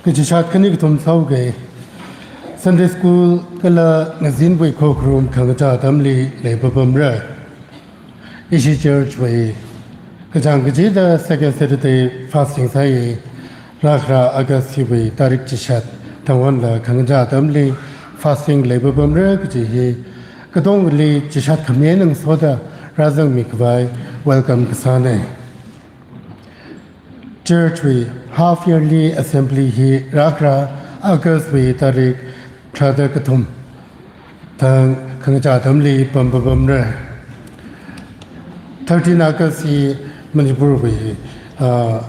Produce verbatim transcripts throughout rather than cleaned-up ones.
Kachishat khani kathum sāuke. Sunday school kala ngazinwui khokharum khangachā atamli leipapamra. Ishi church wui kachāng kachida second Saturday fasting sāi. Rākhara August hiwui tarik chishat thangwanla khangachā atamli fasting leipapamra kaji hi katongali chishat khami eina ngasoda rāzangmi khavai welcome kasāna. Church wui half yearly assembly hi rākhara August wui tarik tharāda kathum thang khangachā atamli pampapamra. Thirteen August hi Manipur wui, ah,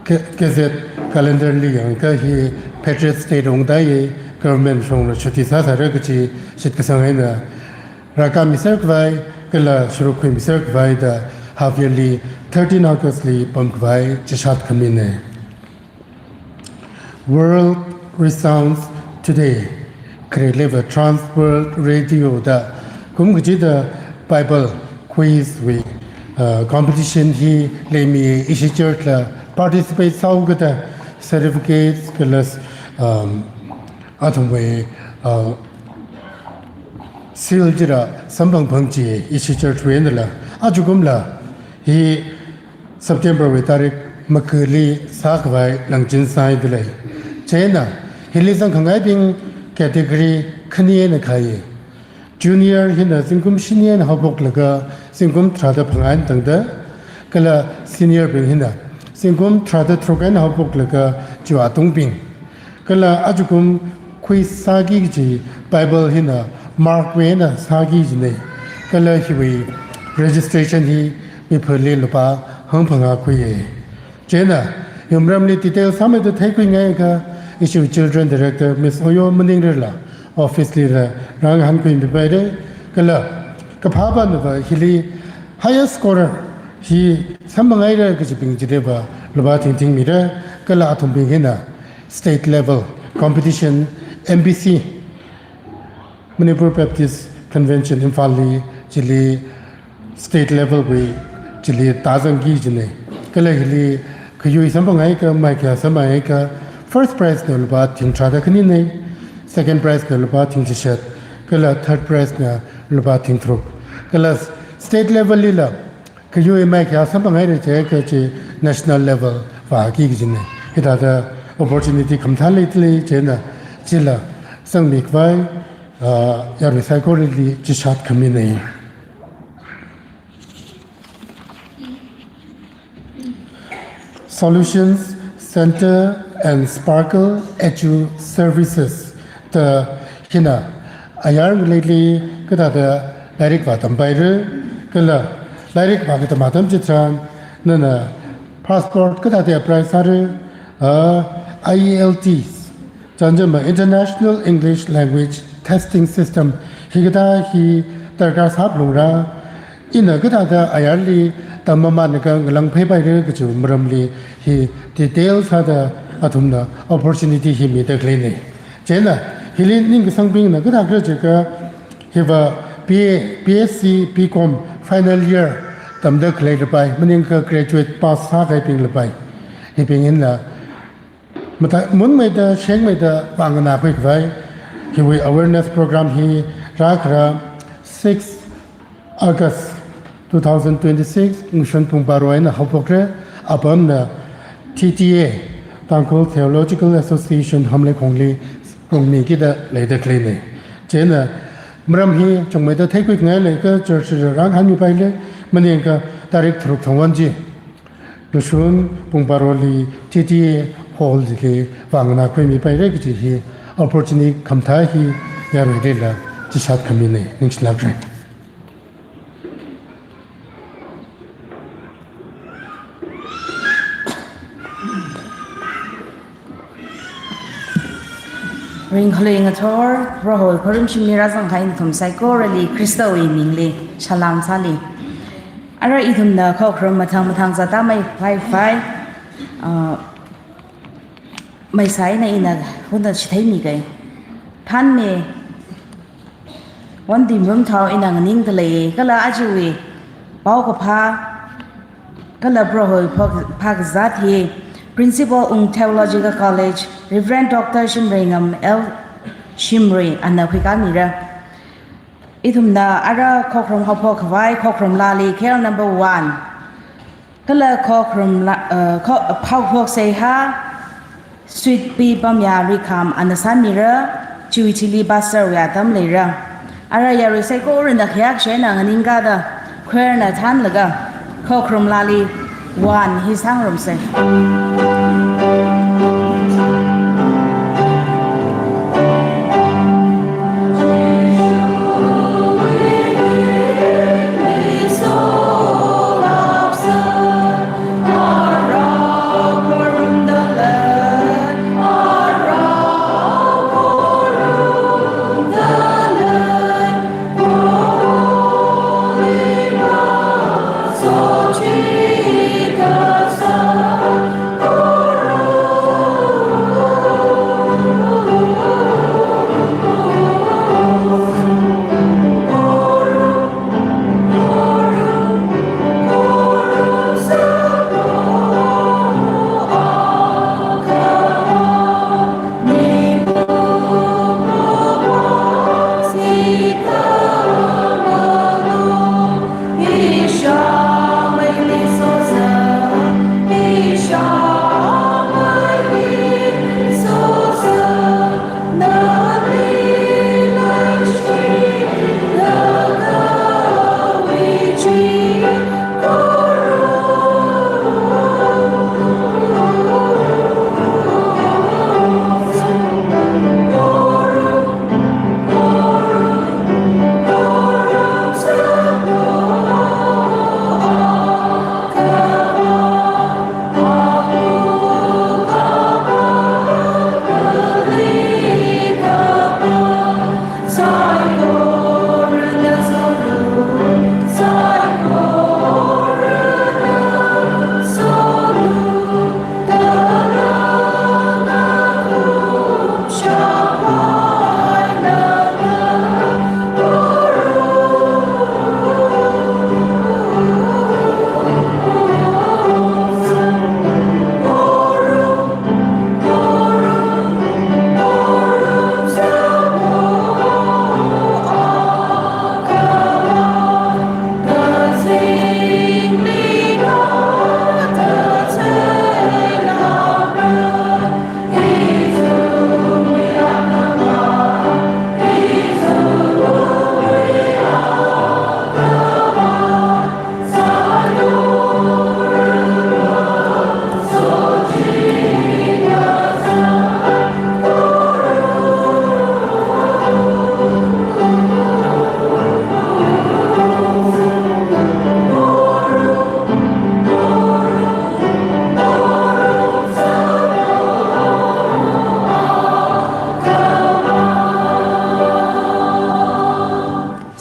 K-, K Z calendar li yangakha hi Patriots' Day ungda hi government shongla chuti sāsāra kaji shitkasang eina rākāmiser khavai, kala sharuk khuimiser khavai da half yearly thirteen August li pam khavai chishat khamina. World Resounds Today, khareliva Trans World Radio da kum kachida Bible quiz wui, uh, competition hi leimi, ishi church la participate sāhaokida certificates kala, um, athumwui, uh, seal chila samphang phangchi ishi church wui einala. Achukumla hi September wui tarik makali sākhavai langchin sāhaida lei. Chieina hili zangkhangaibing category khani eina khai. Junior hina zingkum shini eina haophoklaga zingkum tharāda phangā eina tangda, kala senior bing hina zingkum tharāda tharuk eina haophoklaga chiwui atungbing. Kala achukum quiz sāki kaji Bible hina Mark wui eina sāki kajina. Kala hiwui registration hi miphali lupā hangphangā khuiya. Chieina, yumramli detail sāmeida theikhuingaikha, ishi children director Miss Oyo maningrarla office lila rāngahānkhuimipaira. Kala kaphāpanava hili highest scorer hi samphangaira kajibing chiliva lupā thingthing mira. Kala athumbing hina state level competition M B C, Manipur Baptist Convention Imphal li chili state level wui chili tāzangki kajina. Kala hili khayui samphangaikha, maikhayā samphangaikha, first prize na lupā thing tharāda khanina, second prize na lupā thing chishat, kala third prize na lupā thing tharuk. Kala state level lila khayui maikhayā samphangaira jiakha chi national level vāki kajina. Hithāda opportunity khamathā leidalei. Chieina chila zangmi khavai, ah, yarui saikorali chishat khamina. Solutions Center and Sparkle Edu Services da hina ayar ngaleili kathāda lairik vātampaira, kala lairik vākatam atam chitharan nana passport kathāda apply sāra, ah, I E L T, chānjam International English Language Testing System hikathā hi darkar sāphalungra. Ina kathāda ayarli tammamānlaga ngalāngphaipaira kaji maramli hi detail sāda athumna opportunity hi mida khaleina. Chieina hili ningkasangbingna kathāda jiakha hiva B A, B S C, B Com final year tamda khalei lapai, maningakha graduate pass sākahaibing lapai. Hibing hina mata-, munmeida, shengmeida vānganākhui khavai. Hiwui awareness program hi rākhara six August two thousand twenty-six, ngashun pung baro eina haophokra. Apamna T T A, Tangkhul Theological Association Hamleikhongli rungmikida leida khaleina. Chieina maram hi chungmeida theikhuingai leiakha church li rāngahānmipaira, maningakha tarik tharuk thangwan chi ngashun pung baroli T T A hall chili vānganākhuimipaira kaji hi opportunity khamathā hi yaruilila chishat khamina, ningshilākra. Ringkhalui ngathor, Prohowui khorumshimli rāzangkahai nathum saikorali Khristawui mingli salam sāli. Ara ithumna khokharum mathang mathang zāda maiphaikhavai, ah, maisā eina ina hunda chitheimiga. Thanmi Wondim Rumthao ina nganingda lei, kala ajawui paokaphā kala Prohowui phak-, phākazāt hi Principal Ung Theological College, Reverend Doctor Shimreingam L Shimrei, ana khuikāmira. Ithumna ara khokharum haophok khavai khokharum lali khel number one. Kala khokharum la, uh, kho-, haophok seihā, Sweet P Pamya Rikham ana sāmira, chiwui thili pastor wui atam leira. Ara yarui saikorana khayākashina nganingkada, choir na thānlaga, khokharum lali one hi sāngarumsa.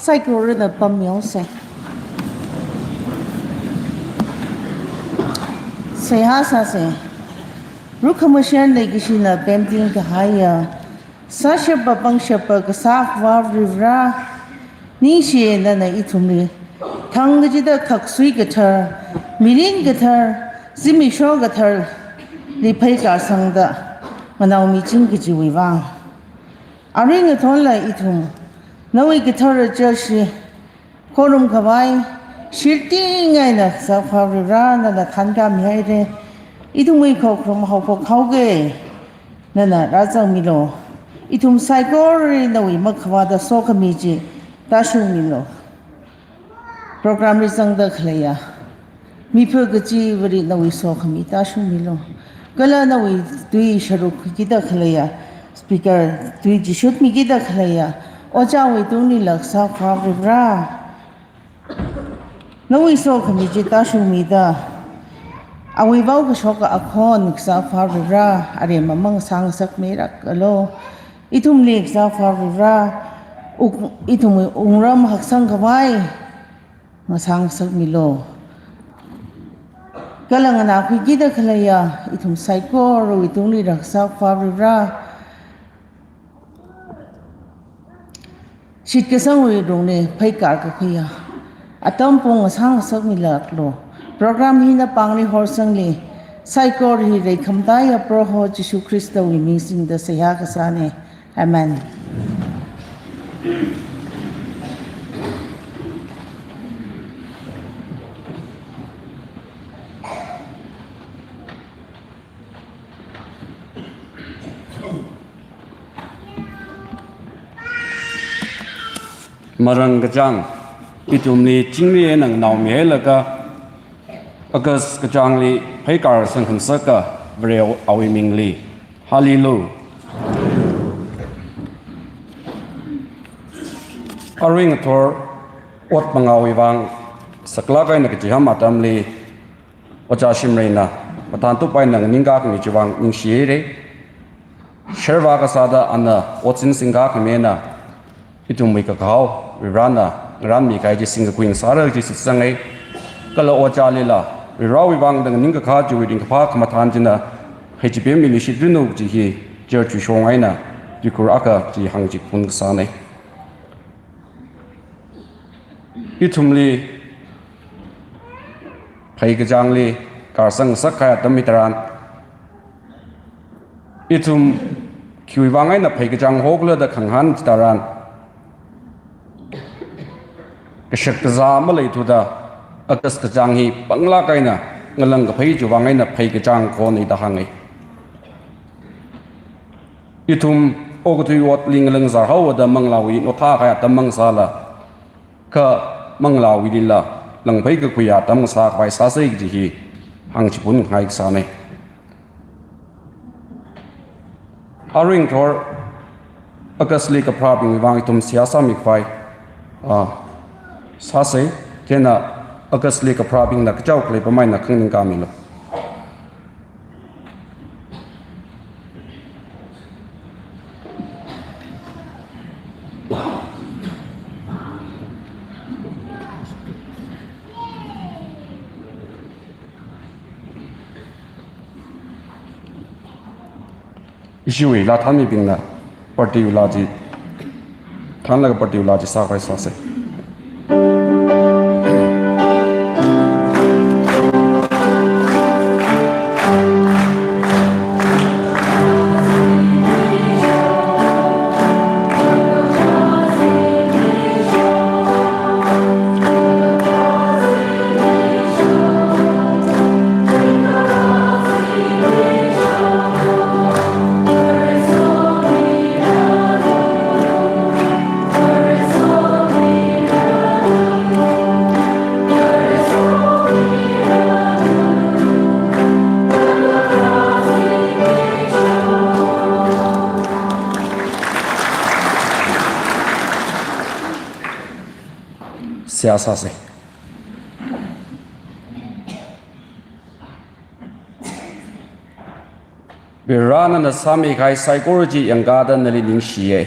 Saikorana pammihaosa. Seihā sāsa. Rukhamashan leikashina pemting kahaiya, sāshappa pangshappa Kasā Akhava Varivara, ningshi nana ithumli thang kachida khaksui kathar, mirin kathar, zimiksho katharli pheikar sangda nganaomiching kajiwui vang. Arui ngathorla ithum nawui kathara church li khorum khavai shirting eina Kasā Akhava Varivara nana thankāmihaira. Ithumwui khokharum haophok haoki, nana rāzangmilu. Ithum saikora nawui makhavāda sokhami chi tāshungmilu. Program li zangda khaleiya mipha kachiva̱li nawui sokhami tāshungmilu. Kala nawui tui sharuk khuikida khaleiya speaker tui chishutmikida khaleiya ojāwui tunglila Kasā Akhava Varivara, nawui sokhami chi tāshungmida, awui vaokashoka akhon Kasā Akhava Varivara, aremma mang sāngasakmiraklu. Ithumli Kasā Akhava Varivara, uk-, ithumwui wungram haksang khavai ngasāngasakmilu. Kala nganākhuikida khaleiya ithum saikorawui tunglila Kasā Akhava Varivara, shitkasangwui lungli pheikar kakhuiya atam pung ngasāngasakmilaklu. Program hina pāngli horsangli Saikora hi leikhamataiya Proho Jishu Khristawui ming singda seihā kasāna. Amen. Marāng kachāng, ithumli chingri eina nganaomihailaga, August kachāngli pheikār sangkhangasaka Varewui mingli. Hallelujah. Arui ngathor ot mangāwui vang saklāk eina kachiham atamli, Ojā Shimreina mathāntup eina nganingkā khami chiwui vang ningshihaira. Sherva kasāda ana otsin singkā khami eina ithumwui kakao, Varena ngarānmi kahai chi singkakhui ngasāra kaji shitsanga. Kala ojālila, Varewui vang da nganingkakhā chiwui ringkaphā khamathān china heichipemmiluishitranu kaji hi, church wui shong eina tuikhur akha chi hāngchiphun kasāna. Ithumli phei kachāngli kārsang ngasak kahai atam hitharan, ithum khiwui vang eina phei kachāng hokhala da khangahān chitharan, kashak kazā maleithuda, August kachāng hi panglāk eina ngalang kaphai chiwui vang eina phei kachāng khona da hānga. Ithum okathui otli ngalangzar haoda manglāwui naothā kahai atam mang sāla, kha manglāwuilila langphei kakhuiya atam sākhavai sāsa kaji hi hāngchiphun ngai kasāna. Arui ngathor August li kapharābingwui vang ithum seihā sāmikhavai, ah, sāsa, chieina August li kapharābingna kachao khalei pamai eina khanganingkāmilu. Ishiwui laa thānmibingna party wui laa chi, thānlaga party wui laa chi sākhavai sāsa. Seihā sāsa. Vare, nana sāmikahai saikora chi yangkāda nali ningshiya.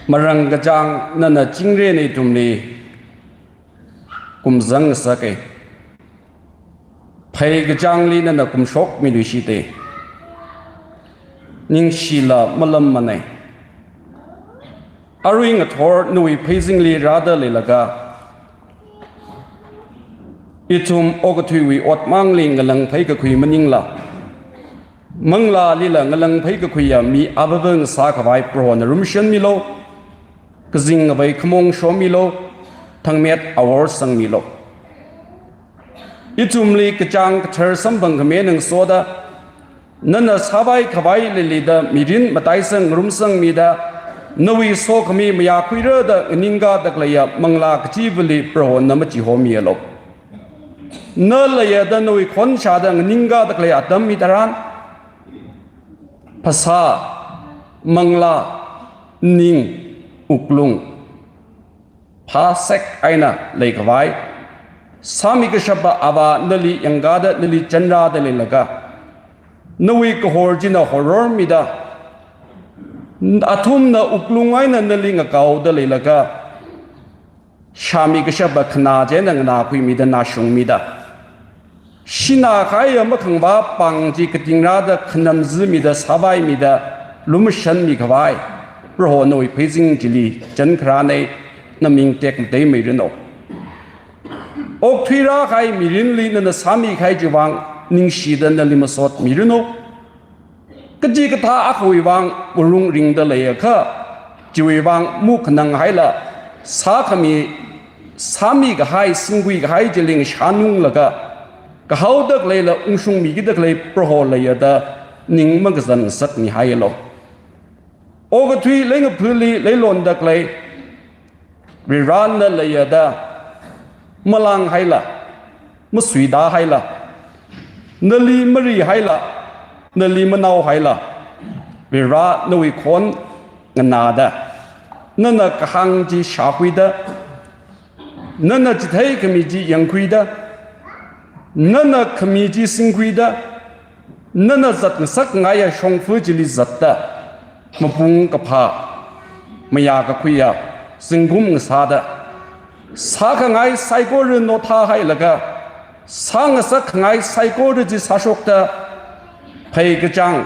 Marāng kachāng nana chingri eina ithumli kumzang ngasaka. Phei kachāngli nana kumshokmiluishita. Ningshila malamana. Arui ngathor nawui pheizingli rāda leilaga, ithum okathuiwui ot mangli ngalangphei kakhui maningla, manglālila ngalangphei kakhuiya mi avāva ngasākhavai Prohona lumashanmilu, kazing ngavei khamong shomilu, thangmet awor sangmilu. Ithumli kachāng kathar samphang khami eina ngasoda, nana sāvai khavai leilida mirin mataisang ngarumsangmida, nawui sokhami mayākhuira da nganingkāda khaleiya manglā kachivali Prohona machihomialu. Na leiya da nawui khon shāda nganingkāda khalei atam hitharan, phasā, manglā, ning, wuklung phāsek eina leikhavai, sāmi kashapa Avā nali yangkāda nali chanrāda leilaga, nawui kahor china horormida, athumna wuklung eina nali ngakaoda leilaga, shāmi kashapa khanā china nganākhuimida nashungmida, shinā kahaiya makhangavā pāng chi katingrāda khanamzimida sāvaimida lumashanmi khavai Proho nawui pheizing chili chankharāna, naming tekmatei mairanu. Okthuirākahai mirinli nana sāmikahai chiwui vang ningshida nali masotmiranu. Kachikathā akhawui vang malung ringda leiakha, chiwui vang makhananghaila, sākhami, sāmikahai, singkhuikahai chili ngashanunglaga, kahaoda khaleila ungshungmikida khalei Proho leiya da ning makazan ngasakmihaialu. Okathui leingaphuli leilonda khalei Varivarana leiya da malanghaila, masuitāhaila, nali marihaila, nali manaohaila, Varivara nawui khon nganāda, nana kahāng chi shākhuida, nana chitheikhami chi yangkhuida, nana khami chi singkhuida, nana zatngasakngaiya shongfa chili zatda, mapung kaphā, mayākakhuiya zingkum ngasāda, sākhangai saikora nothāhailaga, sāngasakkhangai saikora chi sāshokta, phei kachāng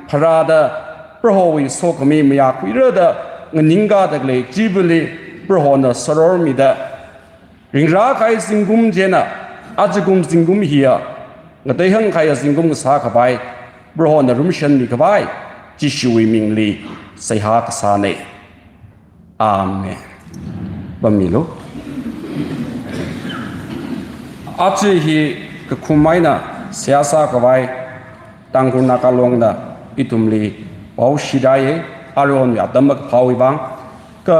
pharāda, Prohowui sokhami mayākhuira da nganingkāda khalei chivali Prohona sarormida, ringrākahai zingkum china, ajakum zingkum hiya ngateihāngkahai zingkum ngasākhavai Prohona ngarumshanmikhavai Jishuwui mingli seihā kasāna. Amen. Pammilu. Aja hi kakhum eina seihā sākhavai Tangkhul Naga Longna ithumli pao shirāya, aruihon atam makaphāwui vang, kha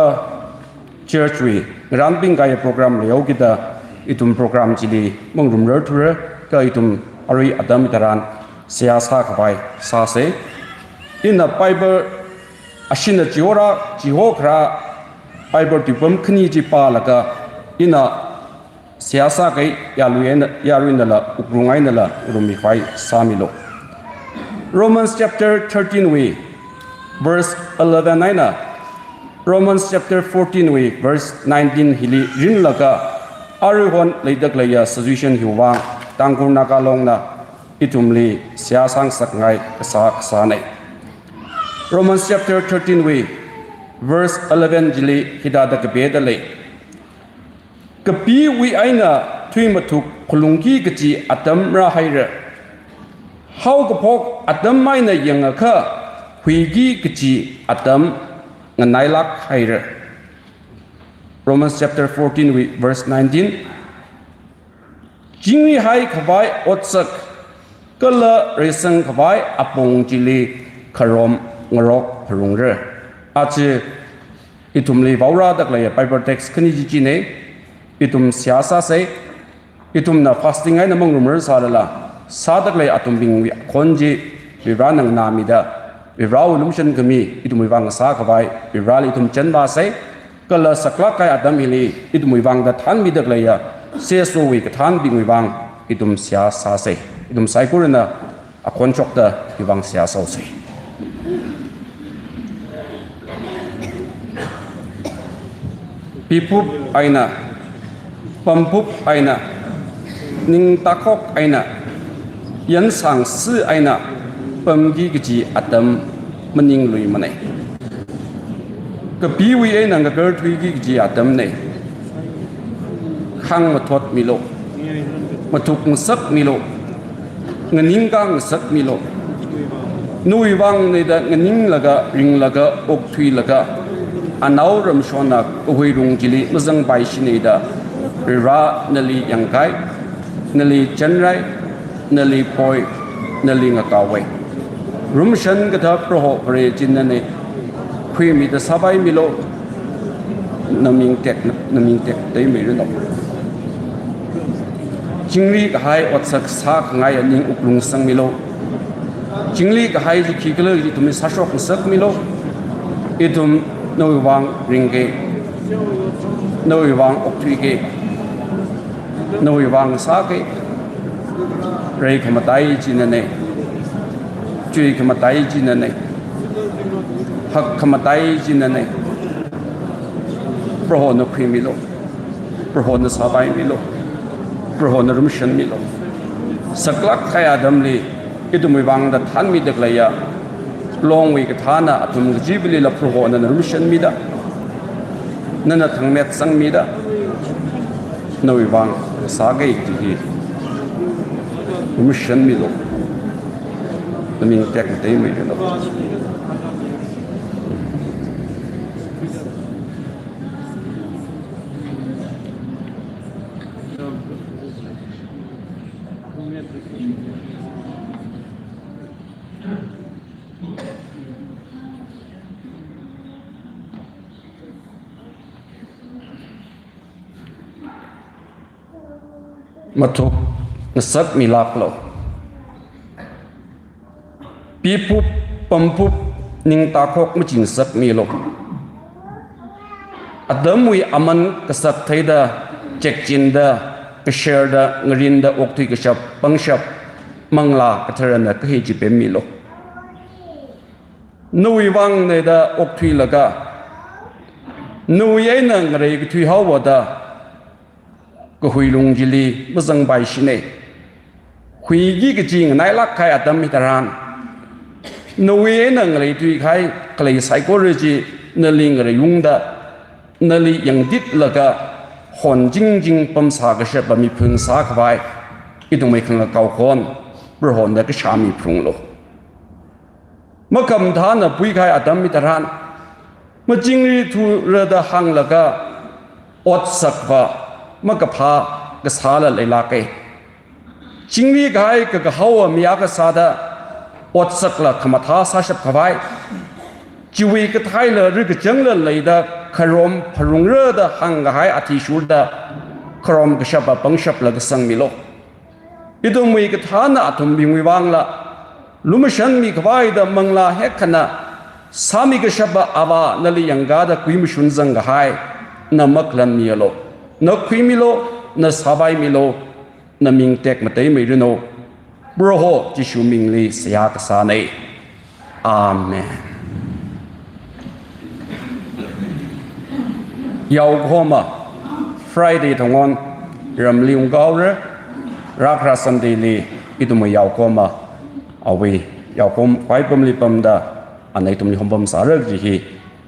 church wui ngarānbing kahaiya program leihaokida ithum program chili mangarumrarthura, kha ithum arui atam tharan seihā sākhavai sāsa. Ina Bible ashina chihorā, chihokharā Bible tuipam khani chi pālaga, ina seihā sākahai yarui eina, yarui einala, wuklung einala, ngarummikhavai sāmilu. Romans chapter thirteen wui verse eleven eina, Romans chapter fourteen wui verse nineteen hili rinlaga, aruihon leida khaleiya situation hiwui vang Tangkhul Naga Longna ithumli seihā sāngasakngai kasā kasāna. Romans chapter thirteen wui verse eleven chili hithāda kapida lei. Kapiwui eina thuimathuk khalungki kaji atam rāhaira. Haokaphok atam eina yangakha huiki kaji atam nganailāk haira. Romans chapter fourteen wui verse nineteen. Chingrihaikhavai otsak kala reisangkhavai apong chili kharom ngarok pharungra. Aja ithumli vaorāda khaleiya Bible text khani chi china, ithum seihā sāsa, ithumna fasting eina mangarumrar sālala, sāda khalei athumbingwui khon chi Varivarana nganāmida, Varivarawui lumashankhami ithumwui vang sākhavai, Varivarali ithum chānvāsa, kala saklāk kahai atam hili ithumwui vangda thānmida khaleiya sesowui kathānbingwui vang ithum seihā sāsa. Ithum saikorana akhon shokta iwui vang seihā sāsa. Piphup eina, pamphup eina, ningtakhok eina, yansangsi eina pamki kaji atam maningluimana. Kapiwui eina ngakarthuiki kaji atamna. Khāng mathotmilu, mathuk ngasakmilu, nganingkā ngasakmilu. Nawui vangna da nganinglaga, ringlaga, okthuilaga, anao ramshonna kahuirong chili mazangpaishina da, Varivara nali yangkahai, nali chānrai, nali poi, nali ngakaowai. Ngarumshan kathā Proho Vare chinana, khuimida sāpaimilu, naming tek, naming tektameiranu. Chingri kahai otsak sākhangai aning wuklung sangmilu. Chingri kahai chi khikhala chi ithumli sāshok ngasakmilu. Ithum nawui vang ringki, nawui vang okthuiki, nawui vang sāki. Rei khamatai chinana, chui khamatai chinana, hak khamatai chinana. Prohona khuimilu, Prohona sāpaimilu, Prohona ngarumshanmilu. Saklāk kahai atamli ithumwui vangda thānmida khaleiya Longwui kathāna athum kachivalila Prohona ngarumshanmida, nana thangmet sangmida, nawui vang sāki kaji hi lumashanmilu. Naming tekmateimeiranu. Mathuk ngasakmilāklu. Piphup pamphup ningtakhok machinsakmilu. Atamwui aman kasak theida, chekchinda, kasherda, ngarinda okthui kashap pangshap Manglā Katharana kahai chi pemmilu. Nawui vangna da okthuilaga, nawui eina ngarei kathui haowa da, kahui lung chili mazangpaishina. Huiki kachi nganailāk kahai atam hitharan, nawui eina ngareithui kahai khalei saikora chi nali ngareiungda, nali yangtitlaga, hon chingching pamsā kashapa miphun sākhavai ithumwui khangalak kaokhon Prohona kashā miphunglu. Makhamathāna pui kahai atam hitharan, machingri thura da hānglaga, otsakva makaphā kasāla leilāka. Chingri kahai kakahaowa mi akha sāda otsakla khamathā sāshap khavai, chiwui kathaila rikachangla leida kharom pharungra da hāngkahai athishurda kharom kashapa pangshapla kasangmilu. Ithumwui kathāna athumbingwui vangla lumashanmi khavai da manglā hekkhana sāmi kashapa Avā nali yangkāda kuimashun zangkahai, na makhalanmialu, na khuimilu, na sāpaimilu, naming tekmateimeiranu. Proho Jishu mingli seihā kasāna. Amen. Yaokahoma Friday thongon ramli ungkāhaora, rākhara Sunday li ithumwui yaokahoma awui yaokahom khavai pamli pamda ana ithumli hompamsāra kaji hi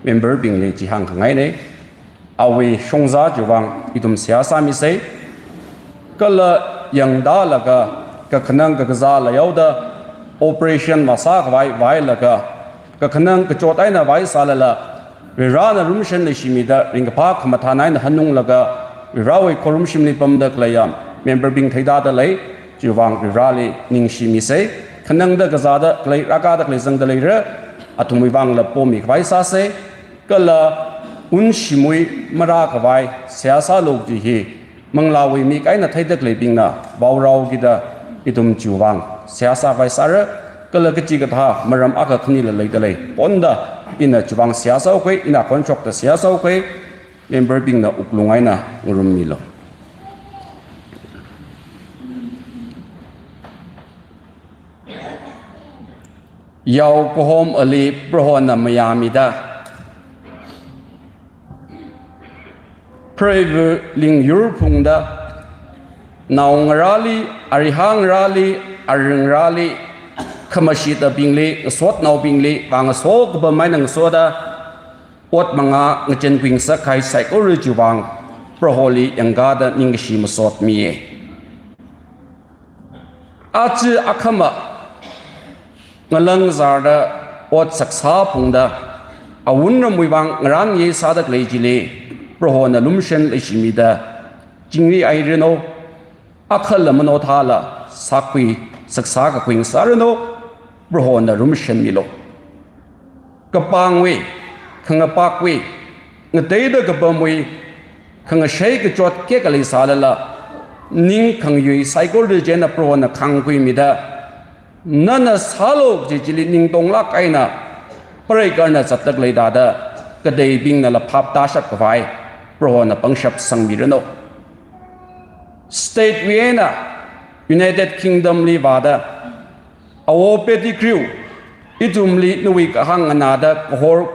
member bingli chi hāngkhangaina. Awui shongza chiwui vang ithum seihā sāmisa. Kala yangtālaga kakhanang kakazāla yaoda operation masākhavai vālaga kakhanang kachot eina vāsālala, Varena lumashan leishimida ringkaphā khamathān eina hanunglaga Varewui khorumshimli pamda khaleiya member bing theida dalei, chiwui vang Vareli ningshimisa. Khanangda kazāda khalei, rākāda khalei zangda leira, athumwui vangla pomi khavai sāsa. Kala unshimwui marākhavai seihā sālu kaji hi manglāwui mik eina theida khaleibingna vaorao kida ithum chiwui vang seihā sākhavai sāra. Kala kachikathā maram akha khanila leida lei. Ponda ina chiwui vang seihā sāhaoka, ina khonshokta seihā sāhaoka, member bingna wuklung eina ngarummilu. Yaokahom ali Prohona mayāmida, preiva lingyur phungda, naongarāli, arihā ngarāli, aring ngarāli, khamashitbingli, ngasotnaobingli vāngaso kapam eina ngasoda, ot mangā ngachān kuingasak kahai saikora chiwui vang Proholi yangkāda ningkashi masotmiya. Aja akhama ngalāng zārda ot saksā phungda awunramwui vang ngarān ngasāda khalei chili Prohona lumashan leishimida chingri eiranu, akhala manothāla sākhui saksā kakhui ngasāranu, Prohona lumashanmilu. Kapangwui, khangapākwui, ngateida kapamwui, khangashei kachot kayākha leisālala, ning khangayui saikora chieina Prohona khāngkhuimida, nana sālu kaji chili ningtonglāk eina pareikarna zatda khalei thāda, kateibingnala phap tāshap khavai Prohona pangshap sangmiranu. State wui eina United Kingdom li vāda, Awo Pettigrew, ithumli nawui kahāng nganāda kahor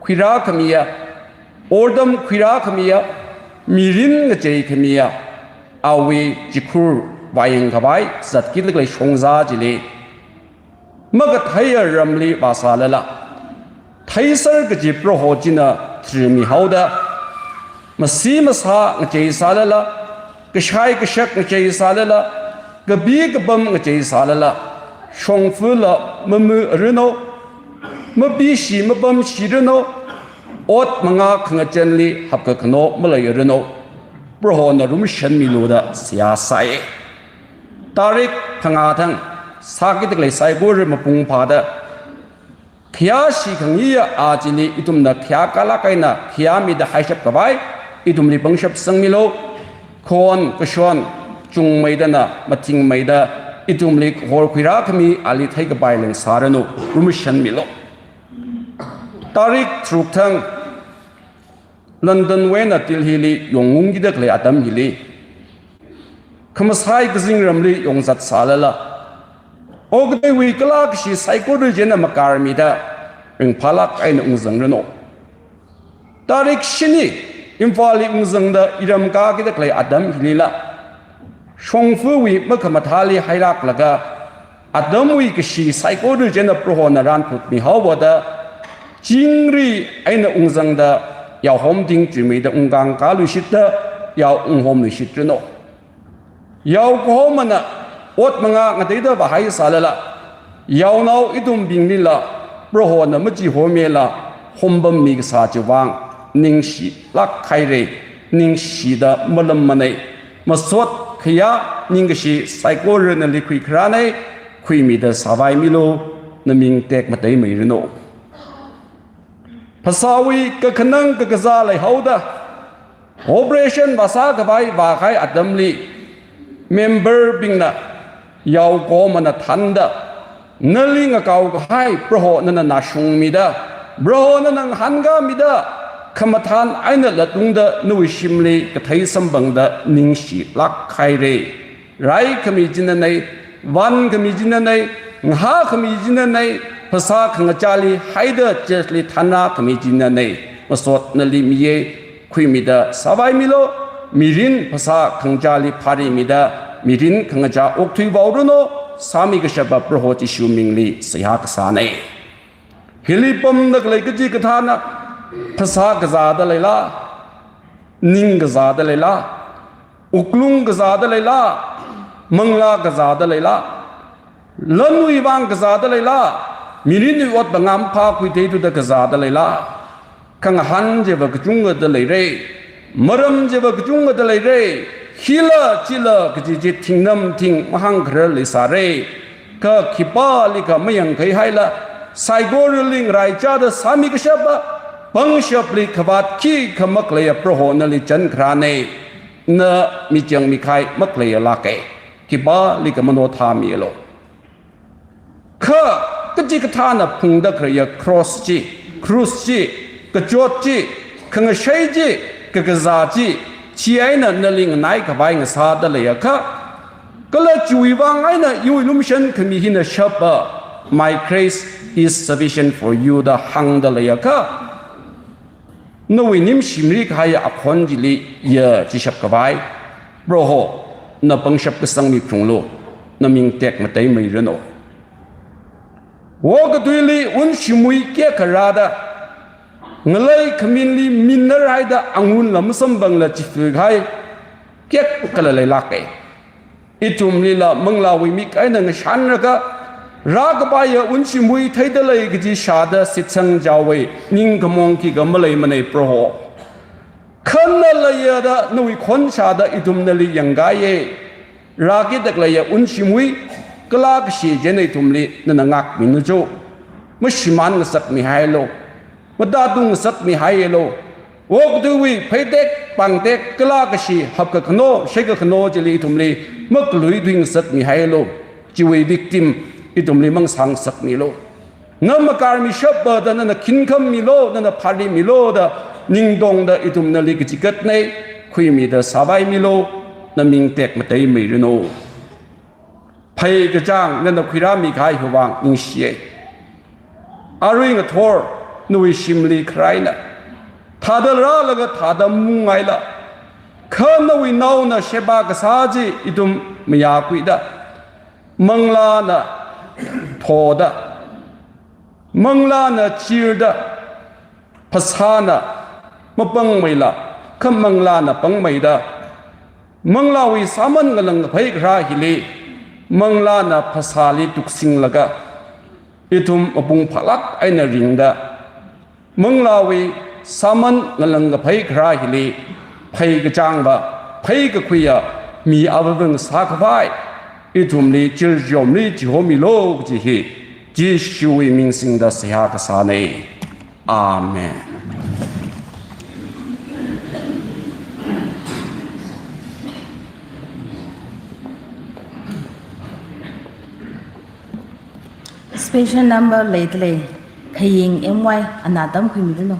khuirākhamiya, ortam khuirākhamiya, mirin ngacheikhamiya, awui chikhur vāyang khavai zatkida khalei shongza chili, makatheiya ramli vāsālala, theiser kaji Proho china tharmihaoda, masi masā ngacheisālala, Kashai kashak ngacheisālala, kapi kapam ngacheisālala, shongfala mamaruno, mapishi mapamshiruno, ot mangā khangachānli hapkakhano maleiruno, Prohona lumashanmilu da seihā sāi. Tarik phangā thang, sākida khalei saikora mapung phāda, khayāshi khangayi a chili ithumna khayākalāk eina khayāmida haishap khavai, ithumli pangshap sangmilu, khon kashon chungmeidana mathingmeida, ithumli horkhuirākhami ali theikapai lengsāranu, lumashanmilu. Tarik tharuk thang, London wui eina Delhili yongungkida khalei atam hili, khamasai kazingramli yongzatsālala, okathuiwui kalākashi saikora china makarmida, ringphālāk eina ungzangranu. Tarik shini, Imphalli ungzangda iram kākida khalei atam hilila, shongfawui makhamathāli hailāklaga, atamwui kashi saikora china Prohona ranphutmihaowa da, chingri eina ungzangda, yao homting chuimeida ungkāng kāluishitda, yao unghomluishitranu. Yao kahomana ot mangā ngateida vāhaisālala, yaonao ithumbinglila Prohona machihomela, hompammi kasā chiwui vang ningshilāk haira, ningshida malammanei. Masot khayā ningkashi saikora nali khuikharānei, khuimida sāvaimilu, naming tekmateimeiranu. Phasāwui kakhanang kakazā leihaoda, operation vāsā khavai vākahai atamli, member bingna, yao kahomana thānda, nali ngakao kahai Proho nana nashungmida, Proho nana ngahānkāmida, khamathān eina latungda nawui shimli kathei samphangda ningshilāk haira. Raikhami chinanei, vānkhami chinanei, ngahākhami chinanei, phasā khangachāli haida churchli thānrākhami chinanei, masot nali miya, khuimida sāvaimilu, mirin phasā khangachāli pharimida, mirin khangachā okthuivaoranu, sāmi kashapa Proho Jishu mingli seihā kasānei. Hili pamda khalei kachikathāna, phasā kazāda leila, ning kazāda leila, wuklung kazāda leila, manglā kazāda leila, lanwui vang kazāda leila, mirinwui ot bangam phākhui theithuda kazāda leila, khangahān chiva kachungkhada leira, maram chiva kachungkhada leira, hila chila kaji chi thingnam thing mahāngkharar leisāra, kha khipālikha mayangkhai haila, saikorali ngaraichāda sāmi kashapa, pangshapli khavāt khikha makhaleiya Proho nali chankharānei, na michang mikahai makhaleiya lāka, khipālikha manothāmialu. Kha, kachikathāna phungda khaleiya cross chi, krus chi, kachot chi, khangashei chi, kakazā chi, chi eina nali nganai khavai ngasāda leiakha, kala chiwui vang eina iwui lumashan khami hina shapa, "My grace is sufficient for you," da hāngda leiakha, nawui ning shimli kahai akhon chili ya chishap khavai, Proho, na pangshap kasang miphalunglu, naming tekmateimeiranu. Okathuili unshimwui kekharāda, ngalei khaminli minarhaida angun lam samphangla chifui kahai, kek kala leilāka. Ithumlila manglāwui mik eina ngashanlaga, rākapaiya unshimwui theida lei kaji shāda shitsangchaowei, ningkhamong khikha maleimanei Proho. Kha na leiya da nawui khon shāda ithum nali yangkaiya. Rākida khaleiya unshimwui, kalākashi china ithumli nana ngākminu cho. Mashimān ngasakmihailu. Matātung ngasakmihailu. Okathuiwui pheitek, pāngtek, kalākashi, hapkakhano, shaikakhano chili ithumli makhalui tui ngasakmihailu. Chiwui victim ithumli mangasā ngasakmilu. Na makarmi shapa da nana khinkhammilu, nana pharimilu da ningtongda ithum nali kachikatnei, khuimida sāvaimilu, naming tekmateimeiranu. Phei kachāng nana khuirāmi kahai hiwui vang ningshiya. Arui ngathor nawui shimli kharaina. Thāda rālaga thāda mungngaila. Kha nawui naona sheba kasā chi ithum mayākhuida. Manglāna thoda. Manglāna chirda. Phasāna mapangmeila, kha manglāna pangmeida, Manglāwui sāman ngalang kaphai kharā hili, manglāna phasāli tuksinglaga, ithum mapung phālāk eina ringda, manglāwui sāman ngalang kaphai kharā hili, phei kachāngva, phei kakhuiya mi avāvang sākhavai, ithumli chirjomli chihomilu kaji hi, Jishuwui ming singda seihā kasāna. Amen. Special number leidalei, Khaying M Y, ana tamkhuimilanu.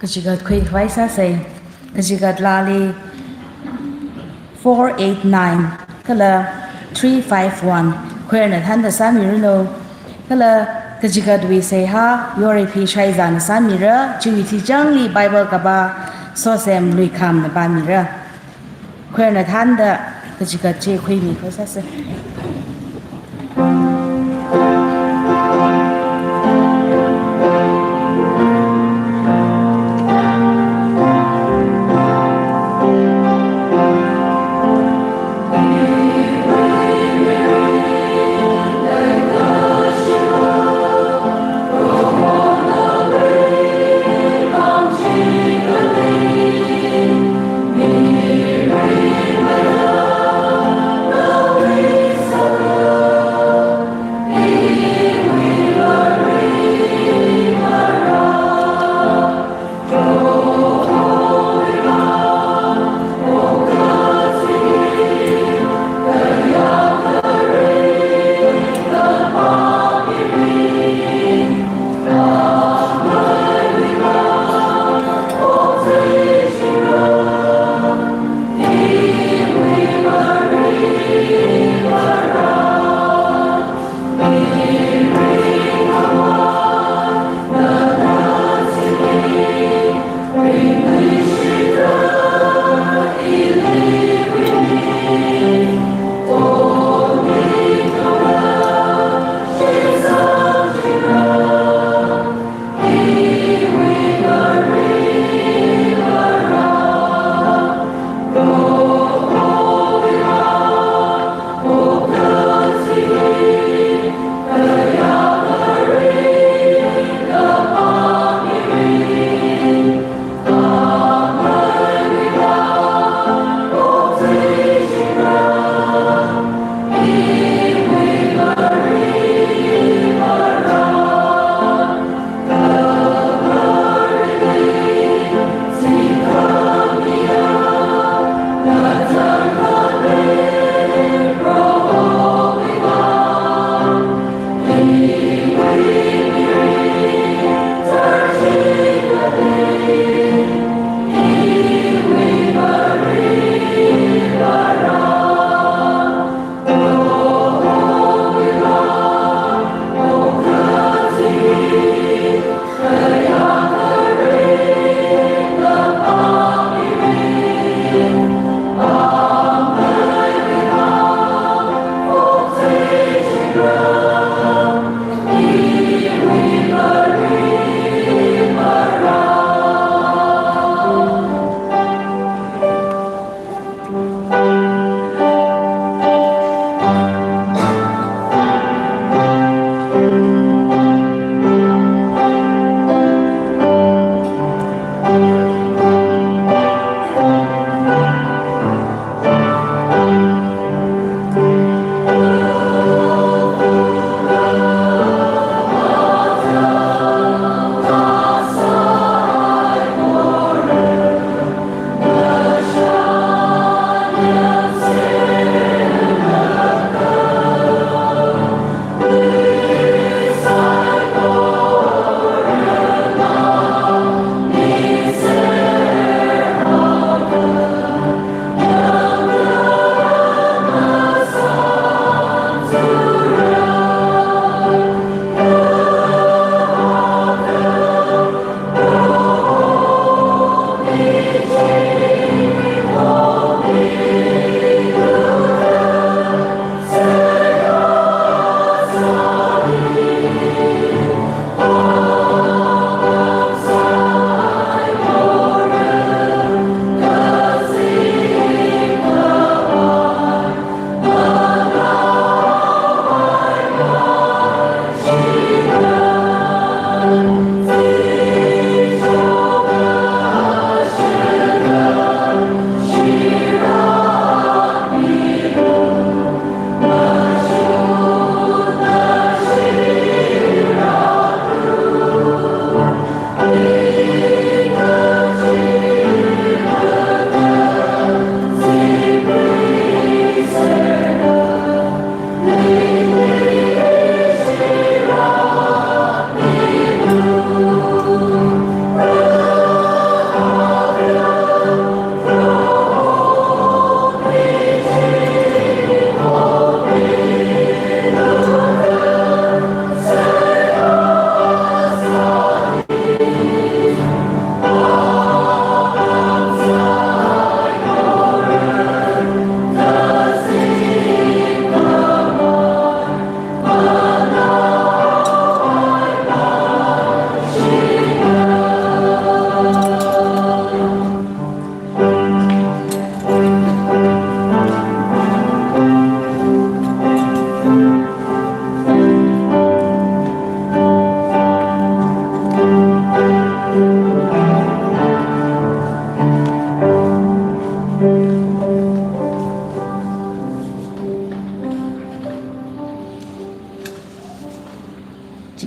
Kachigat khuikhavai sāsei. Kachigat laali four eight nine kala three five one. Choir na thānda sāmiranu. Kala kachigatwui seihā Yorei P. Shaizana sāmira, chiwui thichangli Bible kapā Sosem Luikhamna pāmira. Choir na thānda kachigat chi khuimi khavai sāsei.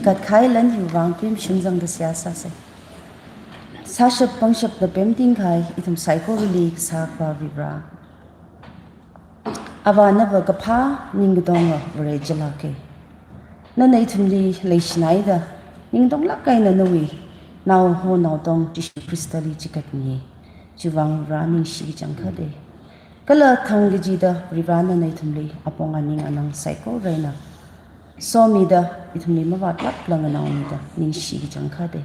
Katkahai lan hiwui vang pemshung zangda seihā sāsa. Sāshap pangshapda pemting kahai ithum saikorali kasā Akhava Varivara. Avā nava kaphā ningkadonga Vare chilāka. Nana ithumli leishinaida, ningtonglāk eina nawui naoho naotong Jishu Khristali chikatmiya. Chiwui vang Varivara ningshi kachangkhatta. Kala thang kachida Varivara nana ithumli apong aning anang saikora eina somida ithumli mavātlākla nganaomida ningshi kachangkhatta.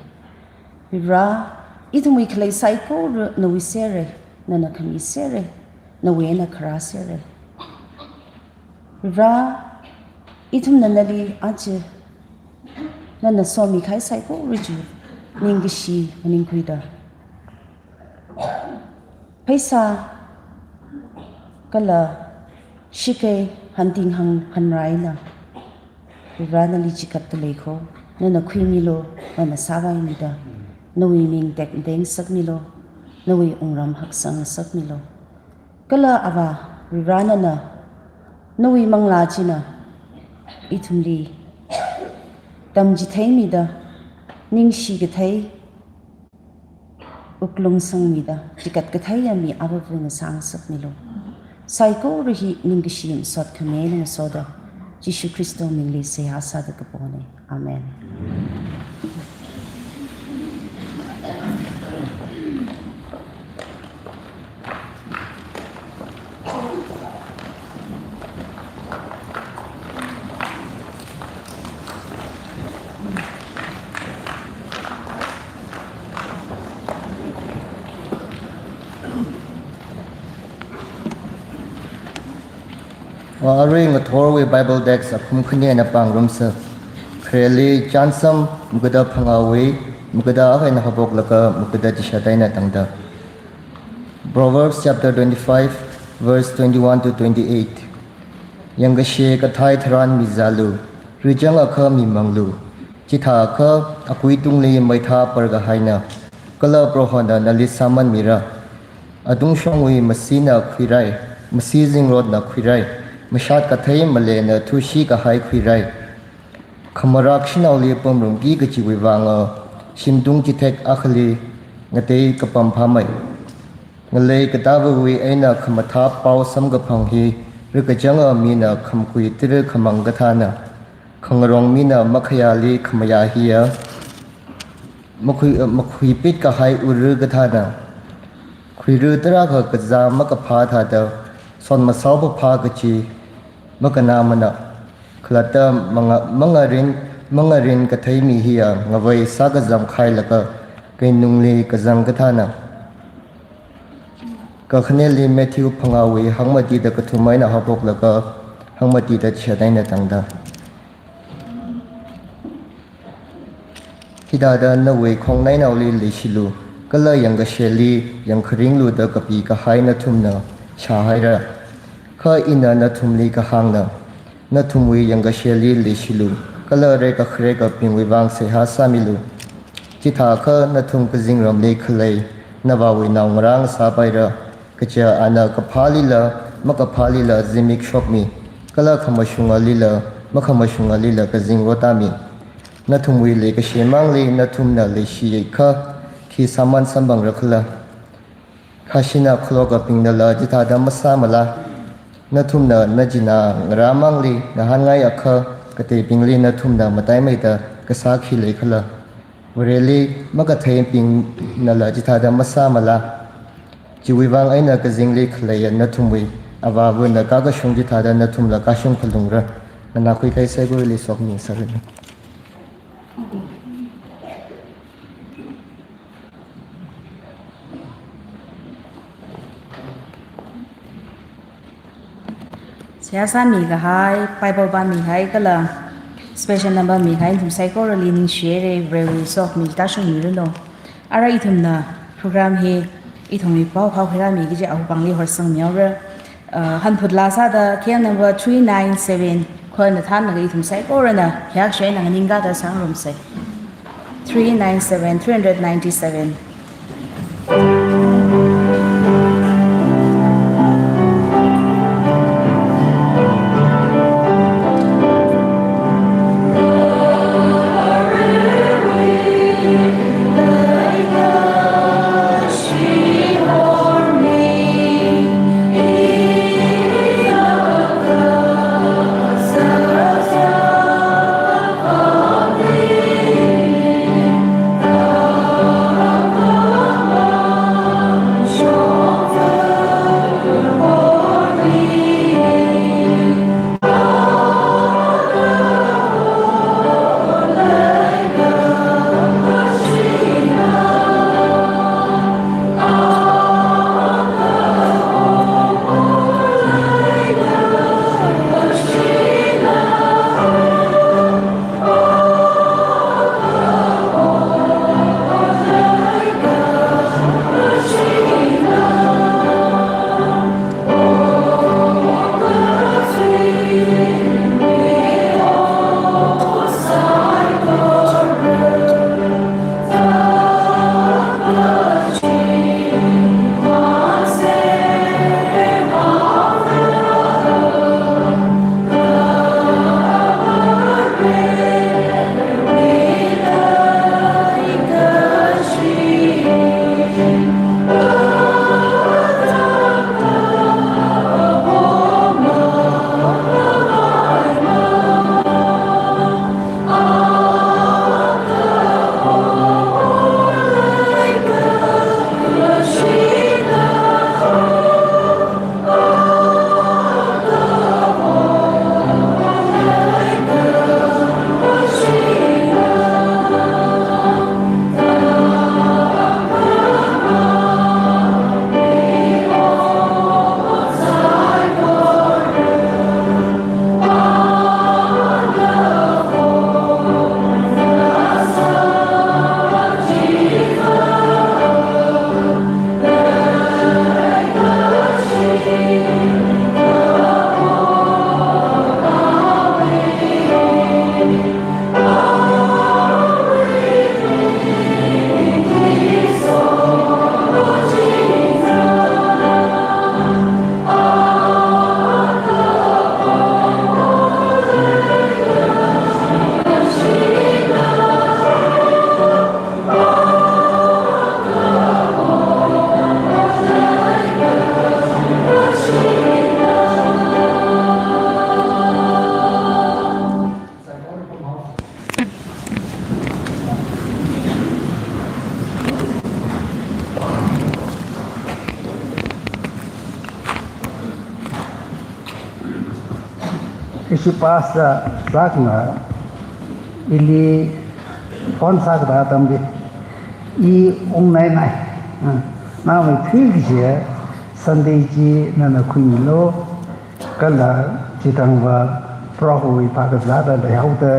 Varivara, ithumwui khalei saikora nawui sera, nana khami sera, nawui eina kharā sera. Varivara, ithumna nali aja nana somi kahai saikora chi ningkashi maningkhuida, pheisā kala shakei hanting hang hanrā eina Varivara nali chikatda leikho, nana khuimilu, nana sāvaimilu da, nawui ming tekmatei ngasakmilu, nawui wungram haksang ngasakmilu. Kala Avā Varivara nana, nawui manglā china ithumli tamchitheimida, ningshi kathei wuklung sangmida, chikat katheiya mi avāva ngasā ngasakmilu. Saikora hi ningkashi masot khami eina ngasoda, Jishu Khristawui mingli seihā sāda kapona. Amen. Arui ngathorwui Bible text akhum khani eina pāngarumsa. Khareli Chānsam magada phangāwui magada akha eina haophoklaga magada chishat eina tangda. Proverbs chapter twenty-five, verse twenty-one to twenty-eight. Yangkashe kathai tharan mizālu, richang akha mimanglu, chithākha akui tungli meitha parkahaina, kala Prohona nali sāman mira. Atungshongwui masina khuirai, masi zingrotna khuirai, mashat kathei malena thushi kahai khuirai. Khamarak shanaoli pamrumki kachiwui vanga, shimtung chithek akhali ngatei kapam phāmei. Ngalei katāvawui eina khamathā pao samkaphang hi, rikachanga mina khamakui tiri khamang kathāna, khangarong mina makhayāli khamayā hiya, makhui, makhuipit kahai uru kathāna, khuiru tarākha kazā makaphā thāda, son masao paphā kachi makanāmana, khalatta manga-, mangarin, mangarin kathei mi hiya ngavei sākazam khailaga keinungli kazang kathāna. Kakhaneli Matthew phangāwui hangmatida kathum eina haophoklaga hangmatida chishat eina tangda. Hithāda nawui khongnainaoli leishilu, kala yangkasheli yangkharinglu da kapi kahai nathumna shāhaira. Kha ina nathumli kahāngna, nathumwui yangkasheli leishilu, kala rekakharekabingwui vang seihā sāmilu. Chithākha nathum kazingramli khalei navāwui naongarā ngasāpaira. Kaja ana kaphālila, makaphālila zimik shokmi, kala khamashungalila, makhamashungalila kazingrot tāmi. Nathumwui leikashimangli nathumna leishikha, khi sāman samphangra khala? Khashina khalokabingnala chithāda masāmala? Nathumna nachinā ngarāmangli ngahānngai akha, kateibingli nathumna mataimeida kasā khi leikhala? Vareli makatheibingnala chithāda masāmala? Chiwui vang eina kazingli khaleiya nathumwui Avāvana kakashung chithāda nathumla kashung phalungra. Nganākhui kahai saikorali sokhami sāranu. Seihā sāmi kahai, Bible pāmi kahai kala special number mi kahai nathum saikorali ningshihaira, Varewui sokhami tāshungmiranu. Ara ithumna program hi ithumwui paophao khuirāmi kaji awui pāngli horsangmihaora. Uh, hanphut laa sāda K L number three nine seven khon nathānlaga ithum saikorana hiyākshai eina nganingkāda sāngarumsa. Three nine seven, three hundred ninety-seven. Ishi pastor sākahai ili phone sākahai atamli, I ungnainai. Ah, nana thuikashiya Sunday chi nana khuimilu, kala chithangva Prohowui phākazāda leihaoda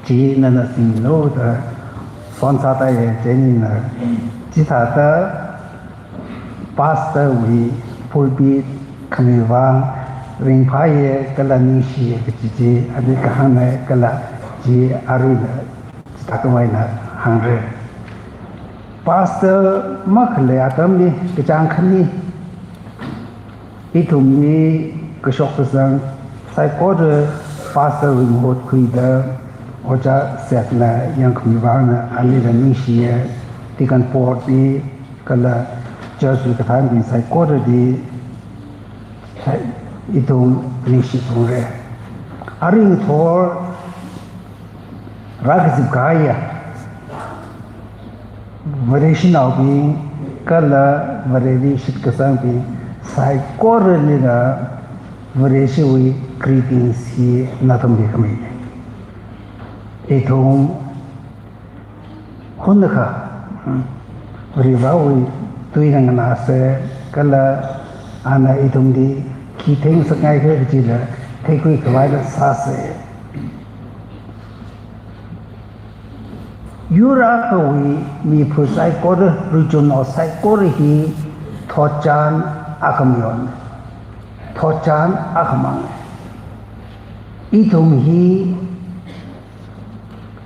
chi nana singlu da phone sāda ye, chieina chithāda pastor wui pulpit khami vang ringphāya kala ningshiya kaji chi ani kahāngnei, kala chi aruila chithākhamei eina hāngra. Pastor makhalei atamli kachāng khani ithumwui kashok kazang saikora pastor wui mahut khuida Ojā Sethna yangkhami vangna anila ningshiya, deacon board li kala church wui kathānbing saikorali ithum ningshiphalungra. Aring thor rākazip kahaiya Vareshinaobing kala Vareli shitkasangbing saikoralila Vareshiwui greetings hi nathumli khami. Ithum hunakha, hmm, Varivarāwui tui nganāsa kala ana ithumli khi theisakngai khala kajila theikhui khavaila sāsa. Yur akhawui miphu saikora, rijumnao saikora hi thotchan akha mayon, thotchan akhamang. Ithum hi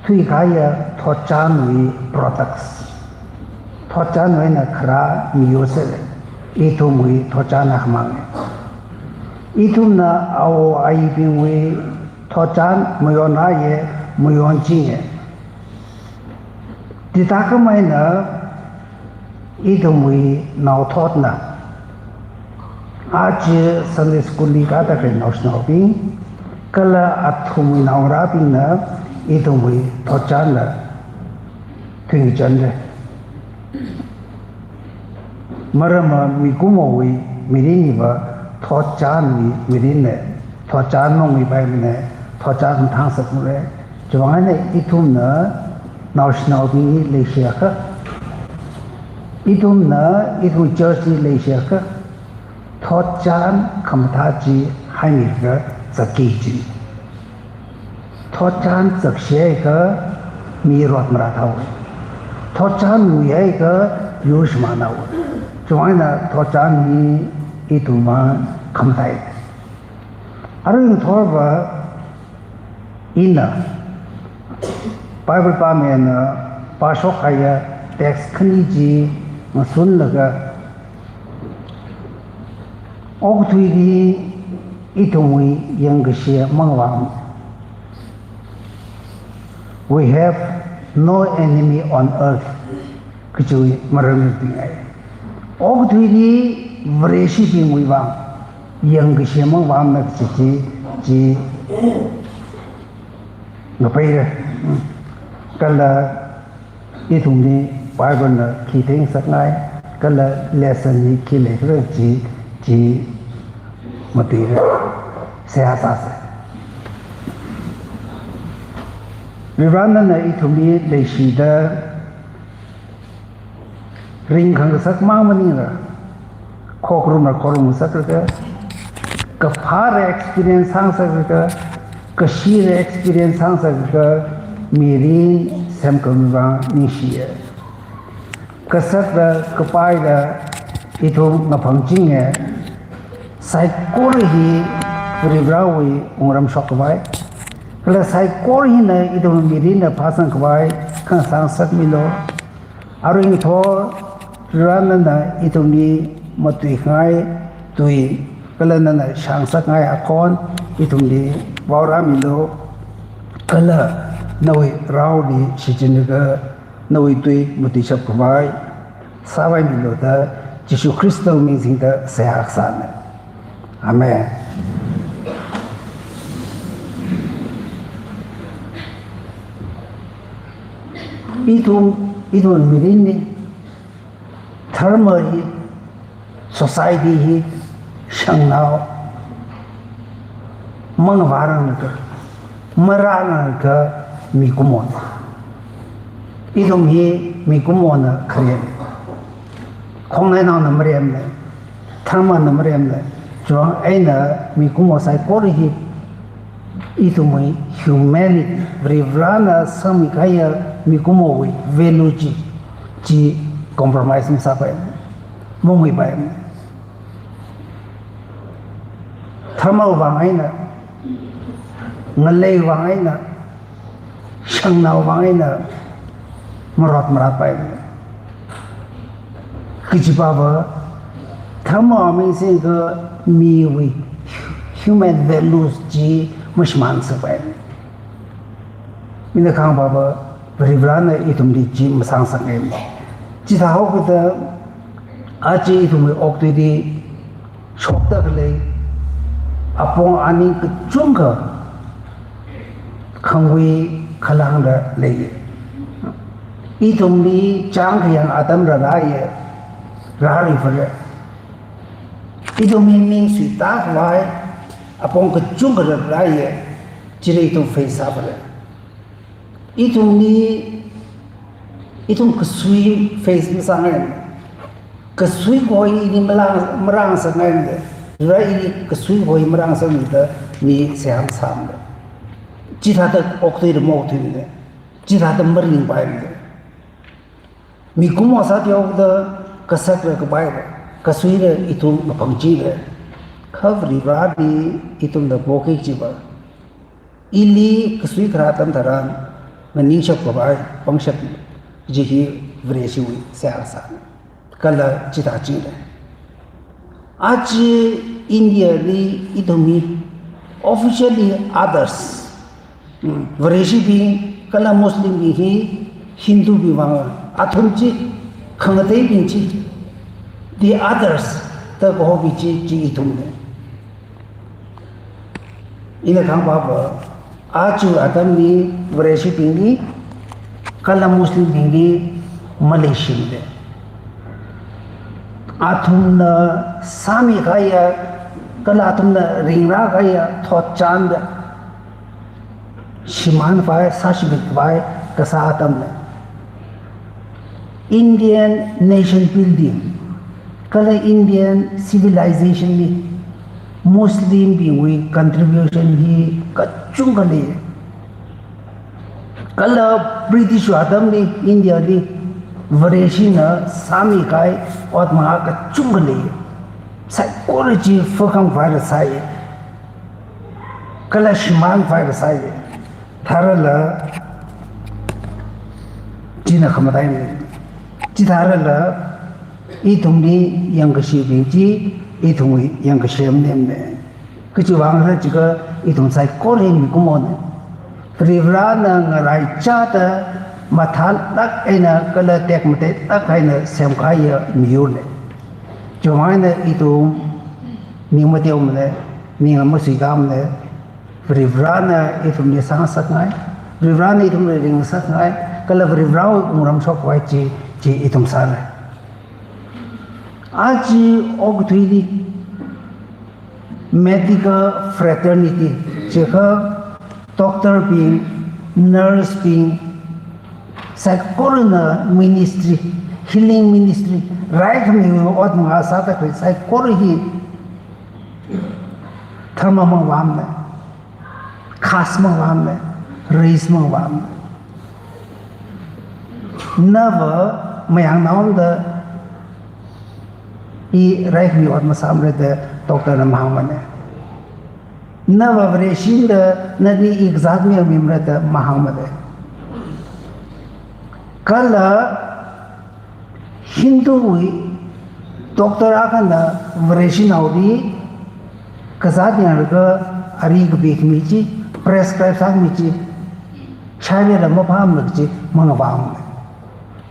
thuikahaiya thotchanwui products. Thotchanwui eina kharā miyur sālei. Ithumwui thotchan akhamang. Ithumna awo ayibingwui thotchan mayonrāya, mayonchinga. Chithākhamei eina ithumwui naothotna, aja Sunday school li kathāda khalei naoshinaobing kala athumwui naongarābingna ithumwui thotchanla thuingachanra. Maramva mikumowui mirin hiva thotchanwui mirinna, thotchan mangmipaimana, thotchan mathāngasakmara. Chiwuivang eina ithumna naoshinaobingli leishiakha, ithumna ithum church li leishiakha, thotchan khamathā chi haimilaga zatki kajina. Thotchan zakshiakha mi rot marāthaowa. Thotchan nguiakha yur shimānhaowa. Chiwuivang eina thotchan hi ithumwui khamathāi. Aring thorva ina Bible pāmei eina pāshokhaiya text khani chi ngasunlaga, okathuili ithumwui yangkashe mangvang. We have no enemy on earth. Kachiwui maramli pingai. Okathuili Vareshibingwui vang yangkashe mangvangna kachi chi, chi ngapeira. Kala ithumli Bible na khi theingasakngai, kala lesson hi khi leikhala chi, chi matuira. Seihā sāsa. Varivarāna ithumli leishida ringkhangasak mang maningla, khokharumla khokharumngasakra, kaphāra experience sāngasakra, kashira experience sāngasakra, mirin semkhami vang ningshiya. Kasakla kapaila ithum ngaphangchinga, saikora hi Varivarāwui wungram shokkhavai, kala saikora hina ithum mirinna phāsangkhavai khangasā ngasakmilu. Aring thor Varivarā nana ithumli matuikhangai tui, kala nana shāngasakngai akhon ithumli vaorāmilu, kala nawui raoli shichinlaga nawui tui matuishapkhavai sāvaimilu da Jishu Khristawui ming singda seihā kasāna. Amen. Ithum, ithum mirinli, dharma hi, society hi, shangnao, Mangavāranglaga, marāranglakha mikumona. Ithum hi mikumona kharei. Khongnainaona maremna, dharmana maremna, chiwuivang eina mikumo saikora hi ithumwui humanity, Varivarana sāmikahaiya mikumowui value chi, chi compromise masāpai, mamuipai. Dharmawui vang eina, ngaleiwui vang eina, shangnāwui vang eina marot maratpai. Kajipava, dharma aming singkha miwui human values chi mashimānserpai. Ina kahāngpava, Varivarana ithumli chi masāngasakngai. Chithāhaokida, aja ithumwui okathuili shokda khalei apong aning kachungkha khangui khalangda lei. Ithumli chāng khayang atam rārāya, rāri fare. Ithumwui ming suitākhavai apong kachungkha rārāya, chili ithum face sāfare. Ithumli, ithum kasui face masāngai. Kasui kahoi ili marāng, marāngasakngai. Rai ili kasui kahoi marāngasakngai da mi seihā masāmana. Chithāda okathuili maokthuimana. Chithāda maringpaimana. Mikumo sāthuihaoda kasakla kapaila, kasuila ithum maphangchila. Kha Varivarali ithumna poki kajiva, ili kasui kharā atam tharan, nganingshapkhavai pangshap kaji hi Vareshiwui seihā sāna. Kala chithā chila. Aja India li ithum hi officially others. Hmm, Vareshibing kala Muslimbing hi Hindubing vang, athum chi khangateibing chi, the others da kahobing chi, chi ithumna. Ina kahāngpava, aja atamli Vareshibingli kala Muslimbingli maleishimana. Athumna sāmikahaiya, kala athumna ringrākahaiya thotchanna shimānkhavai, sāshimit khavai kasā atamna. Indian nation building kala Indian civilization li Muslimbingwui contribution hi kachungkha lei. Kala British atamli India li Vareshina sāmikahai ot mangā kachungkha lei. Saikora chi fākhangapaila sāi. Kala shimānpaila sāi. Tharala, china khamataina. Chitharala, ithumli yangkashibing chi, ithumwui yangkashemna. Kachiwui vang khala jiakha ithum saikora hi mikumona. Varivarana ngaraichāda mathālāk eina kala tekmateitlāk eina semkahaiya miyurna. Chiwui vang eina ithum ning mateomana, ning masuitāmana. Varivarana ithumli sāngasakngai, Varivarana ithumli ringngasakngai, kala Varivarawui wungram shokkhavai chi, chi ithum sāna. Aja okathuili medical fraternity, jiakha doctor bing, nurse bing, saikorana ministry, healing ministry, raikhamiwui ot mangā sāda khalei saikora hi dharma mangavāmana, caste mangavāmana, race mangavāmana. Nava mayangnaona da i raikhami ot masāmara da doctor na mahāngmana. Nava Vareshina da nali i kazāt mayangmimara da mahāngmana. Kala Hinduvai doctor akhana Vareshinaoli kazāt yanglaga ari kapi khami chi, prescribe sākhami chi, shailaga maphāmana kaji mangavāmana.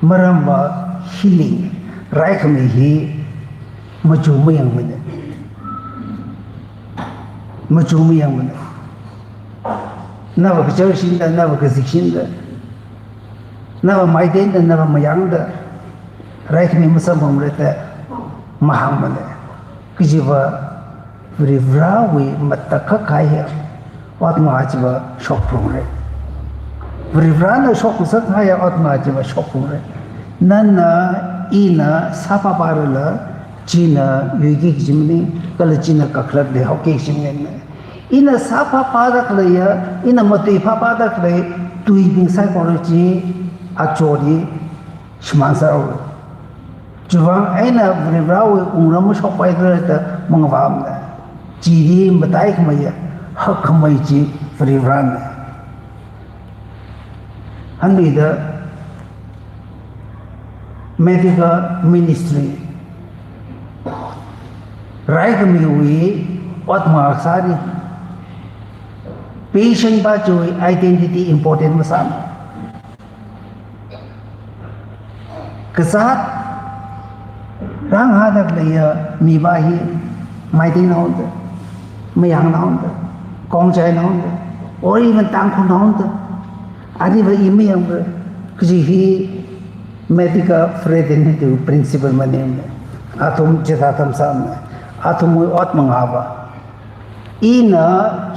Maramva healing, raikhami hi machu mayangmana. Machu mayangmana. Nava kachar shinda, nava kazik shinda, nava maiteinda, nava mayangda, raikhami masamphangmara da mahāngmana. Kajiva Varivarawui matakhak kahai hi ot mangā chiva shokphungra. Varivarana shokngasak kahaiya ot mangā chiva shokphungra. Nana, ina sāpāpārala, china yuiki kaji maning, kala china kakhalat leihaoki kaji maning. Ina sāpāpāda khaleiya, ina matuipāpāda khalei tuibing saikora chi achotli shimānserhaora. Chiwuivang eina Varivarawui wungram mashokpaira da mangavāmana. Chili mataikhameiya, hakkhamei chi Varivarana. Hanlida medical ministry raikhamiwui ot mangā sāni. Patient pā chiwui identity important masāmana. Kazāt rāngahāda khaleiya mipā hi Meiteinaona da, Mayangnaona da, Khongjainaona da, or even Tangkhulnaona da, ariva i mayangva kaji hi medical fraternity principle maningmana. Athum chithāda masāmana. Athumwui ot mangāva. Ina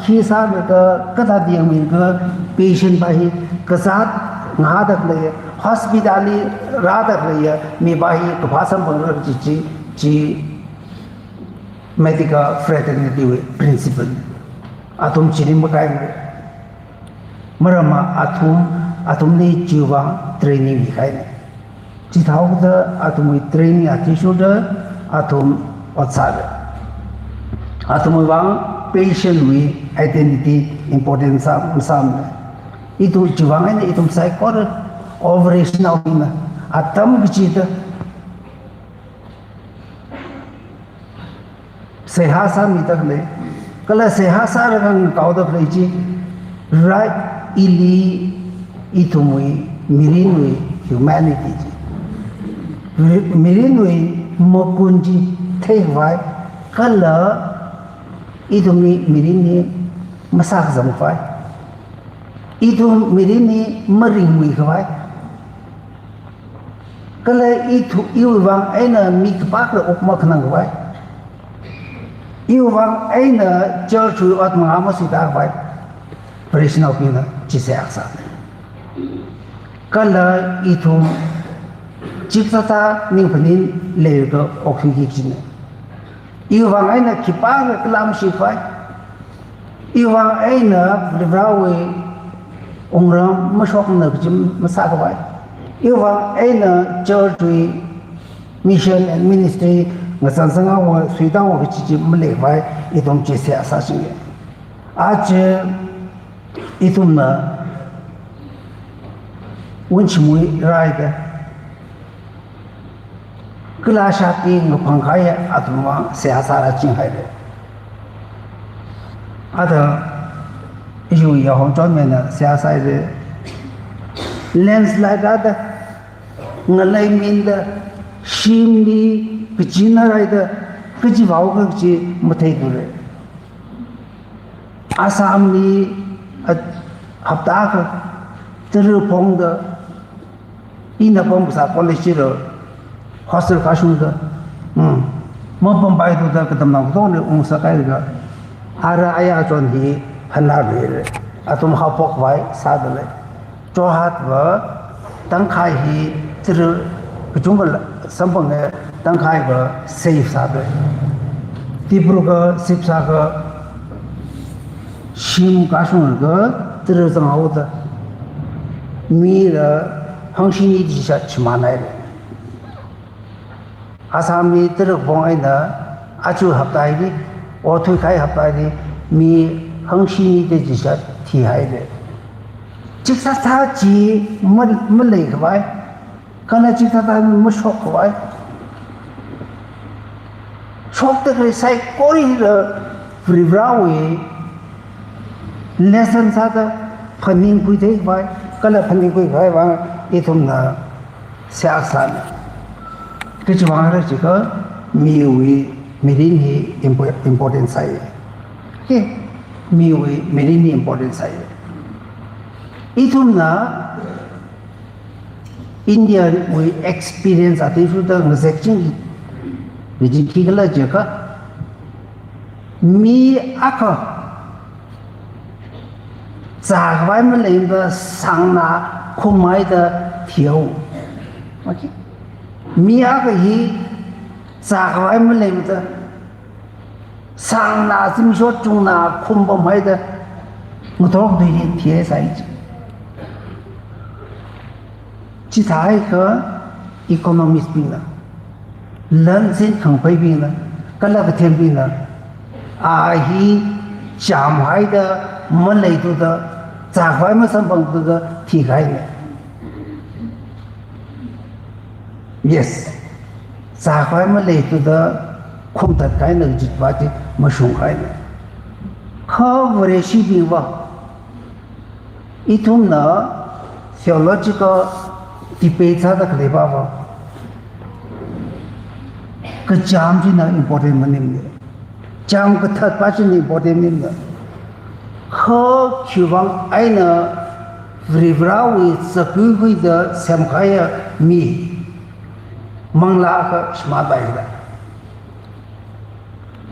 khi sālaga kathāda yangmikha patient pā hi kazāt ngahāda khalei, hospital li rāda khaleiya mipā hi kaphā samphangra kaji chi, chi medical fraternity wui principle. Athum chili makaimara. Maramva athum, athumli chiwuivang training mikahaina. Chithāhaoda athumwui training athishurda athum ot sāra. Athumwui vang patient wui identity important sā, masāmana. Ithum chiwuivang eina ithum saikora operational na atam kachida seihā sāmida khalei, kala seihā sālaga ngakaoda khalei chi, right, ili ithumwui mirinwui humanity chi, mi-, mirinwui magun chi theikhavai, kala ithumwui mirin hi masākazamkhavai, ithum mirin hi maringmuikhavai, kala ithu-, iwui vang eina mi kapakla wuk makhanangkhavai, iwui vang eina church wui ot mangā masuitākhavai, parishinaobingna chi seihā sāna. Kala ithum chikathā ningphaning leilaga okthuiki kajina. Iwui vang eina khipākha kala mashikhavai, iwui vang eina Varivarawui wungram mashokna kaji masākhavai, iwui vang eina church wui mission and ministry ngachansanghaowa, suitāhaowa kaji chi maleikhavai, ithum chi seihā sāchinga. Aja ithumna Wunshimwui raida kala shāti ngaphangkahai athumwui vang seihā sārāchinghaira. Ada yu yahong chonmena seihā sāhaira. Landslide rāda, ngalei minda, shimli kachinna raida, kaji vao kaji matheithura. Assamli, a, hapta akha tara phongda, ina pamkasā college chila hostel kashungda, hmm, mapampaithuda katamnao katongli ungsakhailaga, ara aya chon hi hanla rere, athum haophokkhavai sāda lei. Jorhat va tangkhai hi tara kachungkha la-, samphanga, tangkhai va safe sāda. Dibrugarh, Sibsagar shim kashunglaga tara zanghaoda, mila hangshini chishat shimānhaira. Assamli tara kaphong eina, aja hapta hili, or thuikahai hapta hili, mi hangshini da chishat thihaira. Chikathā chi ma-, maleikhavai, kala chikathā mashokkhavai, shokda khalei saikorali Varivarawui lesson sāda phaningkhui theikhavai, kala phaningkhuikhavai vang ithumna seihā sāna. Kachi vang khala jiakha miwui mirin hi impo-, important sāi. Okay? Miwui mirin hi important sāi. Ithumna India wui experience athishurda ngazekching, ngazekching khikhala jiakha, mi akha Zākhavai maleimada sāngnā khumhaida thihaowa. Okay? Mi akha hi zākhavai maleimada sāngnā zimiksho chungnā khumpamhaida ngathor tuili thihaisai chi. Chithākha economist bingna, lansin khangapheibingna, kala kathembingna, a hi chāmhaida maleithuda, zākhavai masamphangthuda thikahaina. Yes. Zākhavai maleithuda khumthat kahaina kajipā chi mashungkahaina. Kha Vareshibingva, ithumna theological debate sāda khaleipava, kachām china important maningmana. Chām kathatpā china important maningmana. Kha khiwuivang eina Varivarāwui zakui khuida semkahaiya mi manglā akha shimānpaira.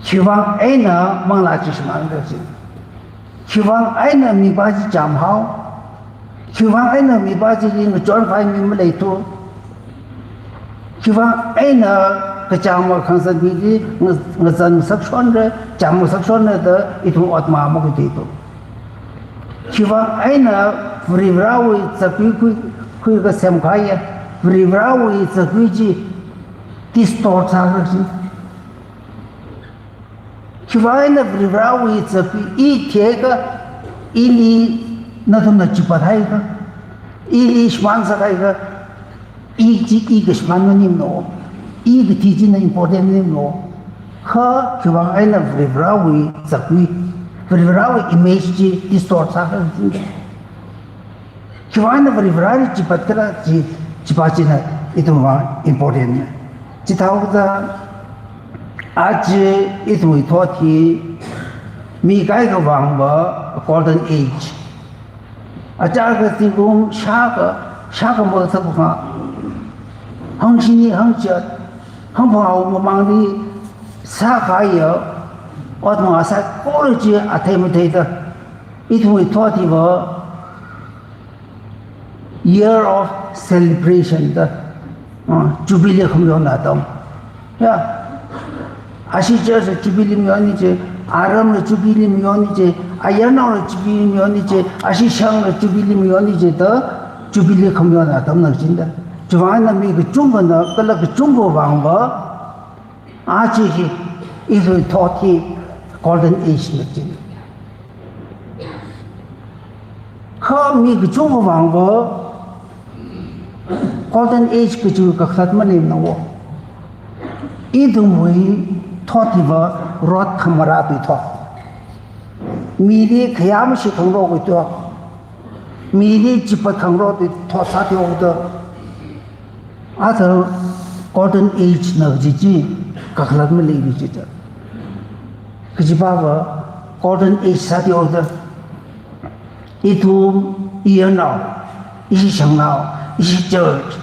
Khiwuivang eina manglā chi shimānra chi. Khiwuivang eina mipā chi chāmhao. Khiwuivang eina mipā chili ngachonpai mi maleithu. Khiwuivang eina kachāng makhangasan mili nga-, ngazan ngasakshonra, chām ngasakshonra da ithum ot makhuithuithu. Khiwuivang eina Varivarāwui zakui khui, khuikha semkahaiya, Varivarāwui zakui chi distort sāra chi. Khiwuivang eina Varivarāwui zakui i thiakha, ili nathumna chipathaiakha, ili shimānsak haiakha, i chi i kashimān maningmana, i kathi china important maningmana. Kha khiwuivang eina Varivarāwui zakui, Varivarāwui image chi distort sākha. Khiwuivang eina Varivarāli chipatkhala chi, chipā china ithumwui vang important na. Chithāhaoda, aja ithumwui thot hi mi kaikha vangva golden age. Achākha zingkum shākha, shākha mathākha, hangshini hangchat, hangphangā mamangli sākahaiya ot manga saikora chi athei matheida, ithumwui thot hiva year of celebration da, ah, jubilee khamayon atam. Ya. Ashi church la jubilee mayoni je, aramla jubilee mayoni je, ayarnaola jubilee mayoni je, ashi shangla jubilee mayoni je da, jubilee khamayon atamna jida. Chiwuivang eina mi kachungkhana, kala kachungkha vangva, aja hi, ithumwui thot hi golden age na jina. Kha mi kachungkha vangva golden age kaji kakhalat maningmana. Ithumwui thot hiva rot khamarāwui thot. Mili khayā mashikhangarokki thot. Mili chipatkhangarokki thot sāthuida. Athā golden age na kaji chi kakhalat maleili jida. Kajipāva golden age sāthuida. Ithum ayarnao, ishi shangnao, ishi church,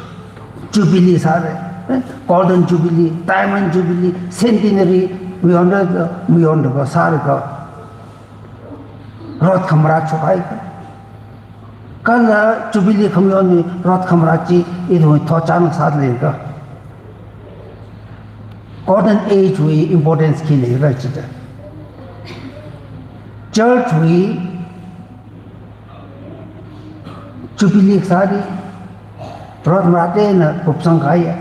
jubilee sāra. Eh, golden jubilee, diamond jubilee, centenary, mayonra, mayonra sālaga rot khamarā chukhaikha. Kala jubilee khamayonwui rot khamarā chi ithumwui thotchan sāda leikha. Golden age wui importance khi leira jida. Church wui jubilee sāli, rot marāda eina kupsangkahaiya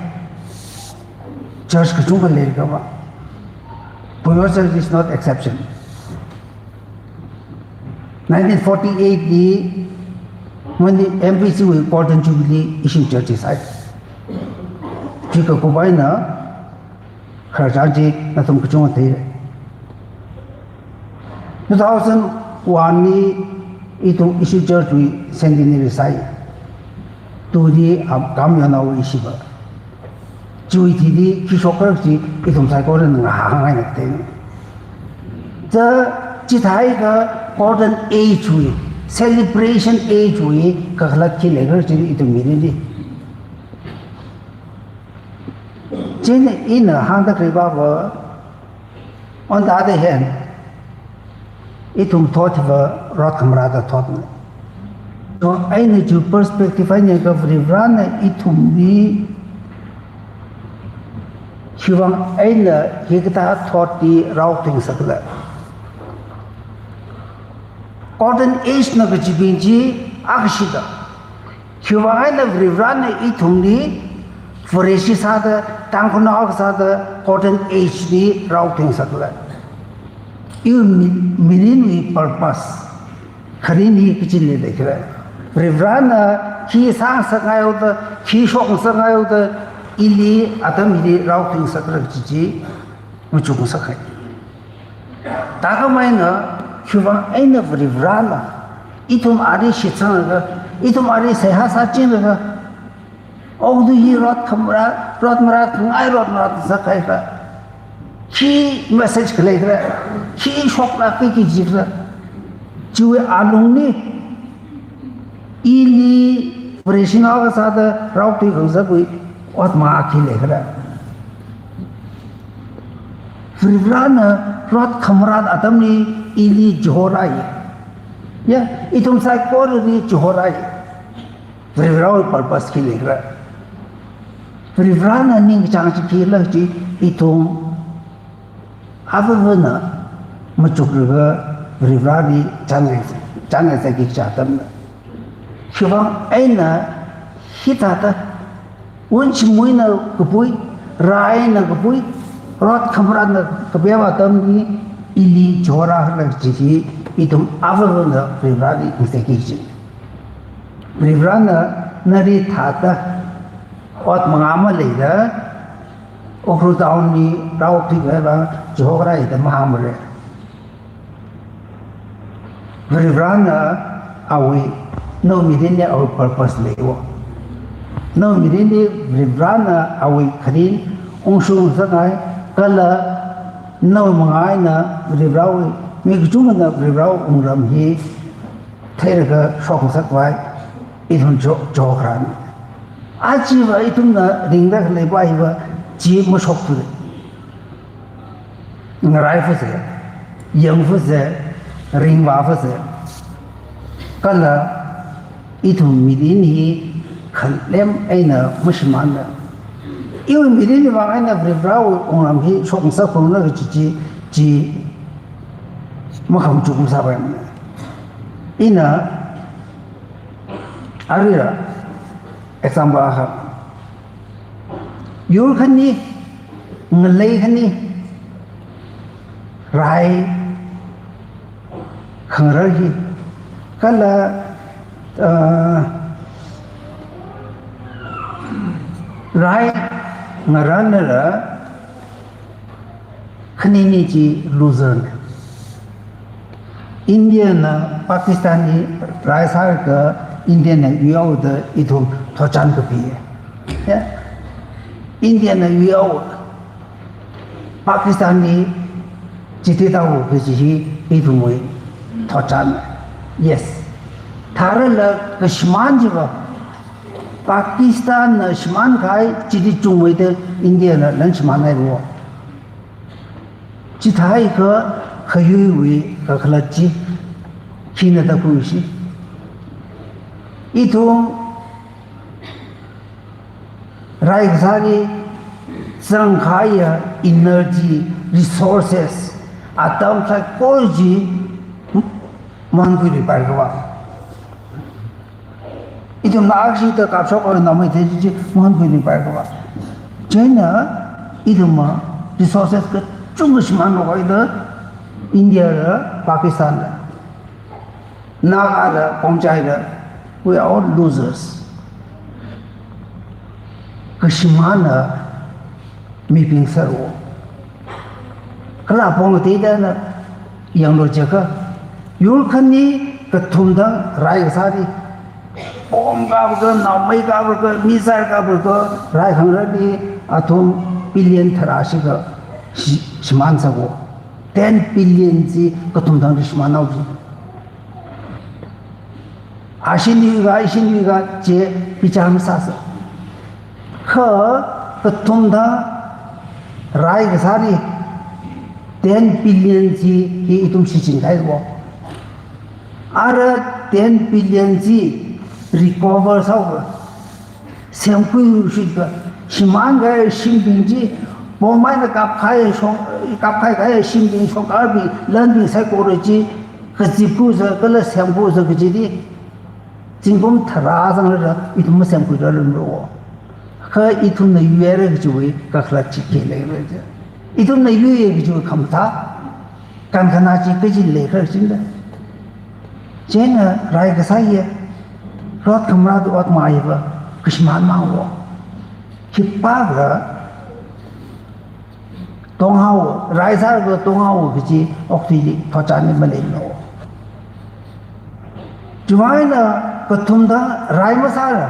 church kachungkha leikha va. Puyo Church is not exception. Nineteen forty-eight li Mani-, M B C wui Golden Jubilee ishi church sāi. Chi kakup eina khararchan chi nathum kachungkha theira. Two thousand one li ithum ishi church wui centenary sāi. Tuli, am, Kamyonao ishiva. Chiwui thili khi shokkhala chi ithum saikorana ngahāngai nate. Chi, chithākha golden age wui, celebration age wui kakhalat khi leikhala chi ithum mirinli. Chieina ina hāngda khalei pava, on the other hand, ithum thot hiva rot khamarāda thotna. So, eina chi perspective eina kha Varivarana ithumli khiwuivang eina hikathā thotli rāokthuingasakhala. Golden Age na kajibing chi akashida. Khiwuivang eina Varivarana ithumli Vareshi sāda, Tangkhulnao sāda, Golden Age li rāokthuingasakhala. Iwui mi-, mirinwui purpose. Kharin hi kachinli leikhala. Varivarana khi sāngasakngai haoda, khi shokngasakngai haoda, ili atam hili rāokthuingasakhala kaji chi, machukngasakhai. Thākhamei eina, khiwuivang eina Varivarana, ithum ali shitsanglaga, ithum ali seihā sāchinglaga, okathui hi rot khamarāt, rot marātngai, rot marātngasakhai kha. Khi message khalei khala, khi shokra, khi kajikhala. Chiwui alungli, ili Vareshinao akha sāda rāokthuikhangasakwui ot mangā khi leikhala. Varivarana rot khamarāt atamli ili chihorai. Ya, ithum saikorali chihorai. Varivarawui purpose khi leikhala. Varivarana ningkachāng chi khila chi ithum avāvana machuklaga Varivarali chānngai, chānngaisaki kaja atamna. Khiwuivang eina hithāda, wunchingmeina kapui, raina kapui, rot khamarātna kapeva atamli ili chora hala kaji hi ithum avāvana Varivarali ngaisaki kaji. Varivarana nali thāda ot mangā maleida, Ukhrul town li rāokthuikahaiva chihorai da mahāngmara. Varivarana awui, nawui mirinli awui purpose leiwo. Nawui mirinli Varivarana awui kharin ungshungngasakngai, kala nawui mangā eina Varivarawui, mi kachungkhana Varivarawui wungram hi theilaga shokngasakkhavai ithum cho-, chokharāna. Achiva ithumna ringda khaleiva hiva chi mashokthura. Ngaraiphasa, yangphasa, ringvāphasa. Kala ithum mirin hi khalem eina mashimānla. Iwui mirinwui vang eina Varivarawui wungram hi shokngasak phalungna kaji chi, chi makhamachuk masāpaimana. Ina arui example akha. Yur khani, ngalei khani, rai khangarar hi, kala, uh, rai ngararnala, khanini chi loser na. India na Pakistan li rai sālaga India na yuihaoda ithum thotchan kapi. Ya. India na yuihao Pakistan li chithei tao kaji hi ithumwui thotchan. Yes. Tharala kashimān chiva Pakistan na shimānkahai chili chungmeida India na lan shimānhaiwo. Chithākha khayuiwui kakhalat chi khina da khuishi. Ithum rai kasāli zangkahaiya energy, resources, atam saikora chi, hmm? Mahankhuiluipaira kava. Ithumna akshida kapshok eina naomeithei chi mahankhuiluipaira kava. Chieina ithumna resources kachungkha shimānhaoda India la, Pakistan la, Naga la, Pongchai la, we are all losers. Kashimāna mibing sārwo. Kala apong ateiteina yanglu jiakha, yur khani kathumthang rai kasāli, bomb kaplaga, naomei kaplaga, missile kaplaga, rai khangararli athum billion tharā shikha shi-, shimān sāwo. Ten billion chi kathumthangli shimānhao chi. Ashinli ka, ashinli ka, chi bichar masāsa. Kha kathumthang rai kasāli ten billion chi hi ithum shichinkahaiwo. Ara ten billion chi recover sāhaowa. Semkhuishit akha, shimānkahai shimbing chi, bomb eina kapkahai shong, kapkahai shimbing, shongkarbing, lanbing saikora chi, kazipkhuisa, kala semkhuisa kaji chi, zingkum tharā zanglaga ithum masemkhuirarmara. Kha ithumna yuihaira kajiwui kakhalat chi khi leira chi. Ithumna yuiya kajiwui khamathā, kankhana chi kachi leikhala jida. Chieina rai kasā hi, rot khamrāda ot maiva, kashimān mangwo. Khipākha tonghaowa, rai sālaga tonghaowa kaji okathuili thotchanli maleimana. Chiwui vang eina kathumda rai masāla,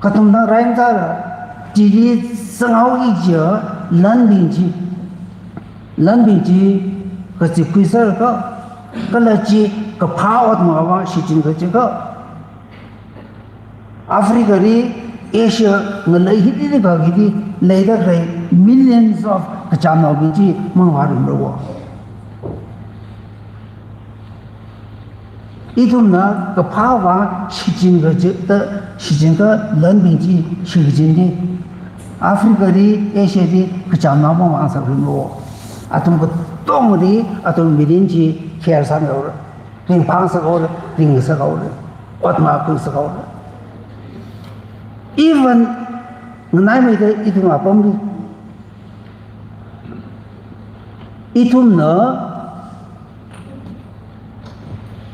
kathumda rai masāla, chili sanghaoki kajiya lanbing chi, lanbing chi kazipkhuiser akha, kala chi kaphā ot mavā shichin kaji akha, Africa li, Asia ngalei hili, hili khalei hili leida khalei millions of kachamnaobing chi mangvāluimara. Ithumna kaphāva shichin kaji da, shichin akha lanbing chi shichin chi, Africa li, Asia li kachamnao mangvāngasakluimara. Athum katongli athum mirin chi kher sāmihaora. Ringphāngasak haora, ringngasak haora, ot makhuisak haora. Even nganaimeida ithum apamli, ithumna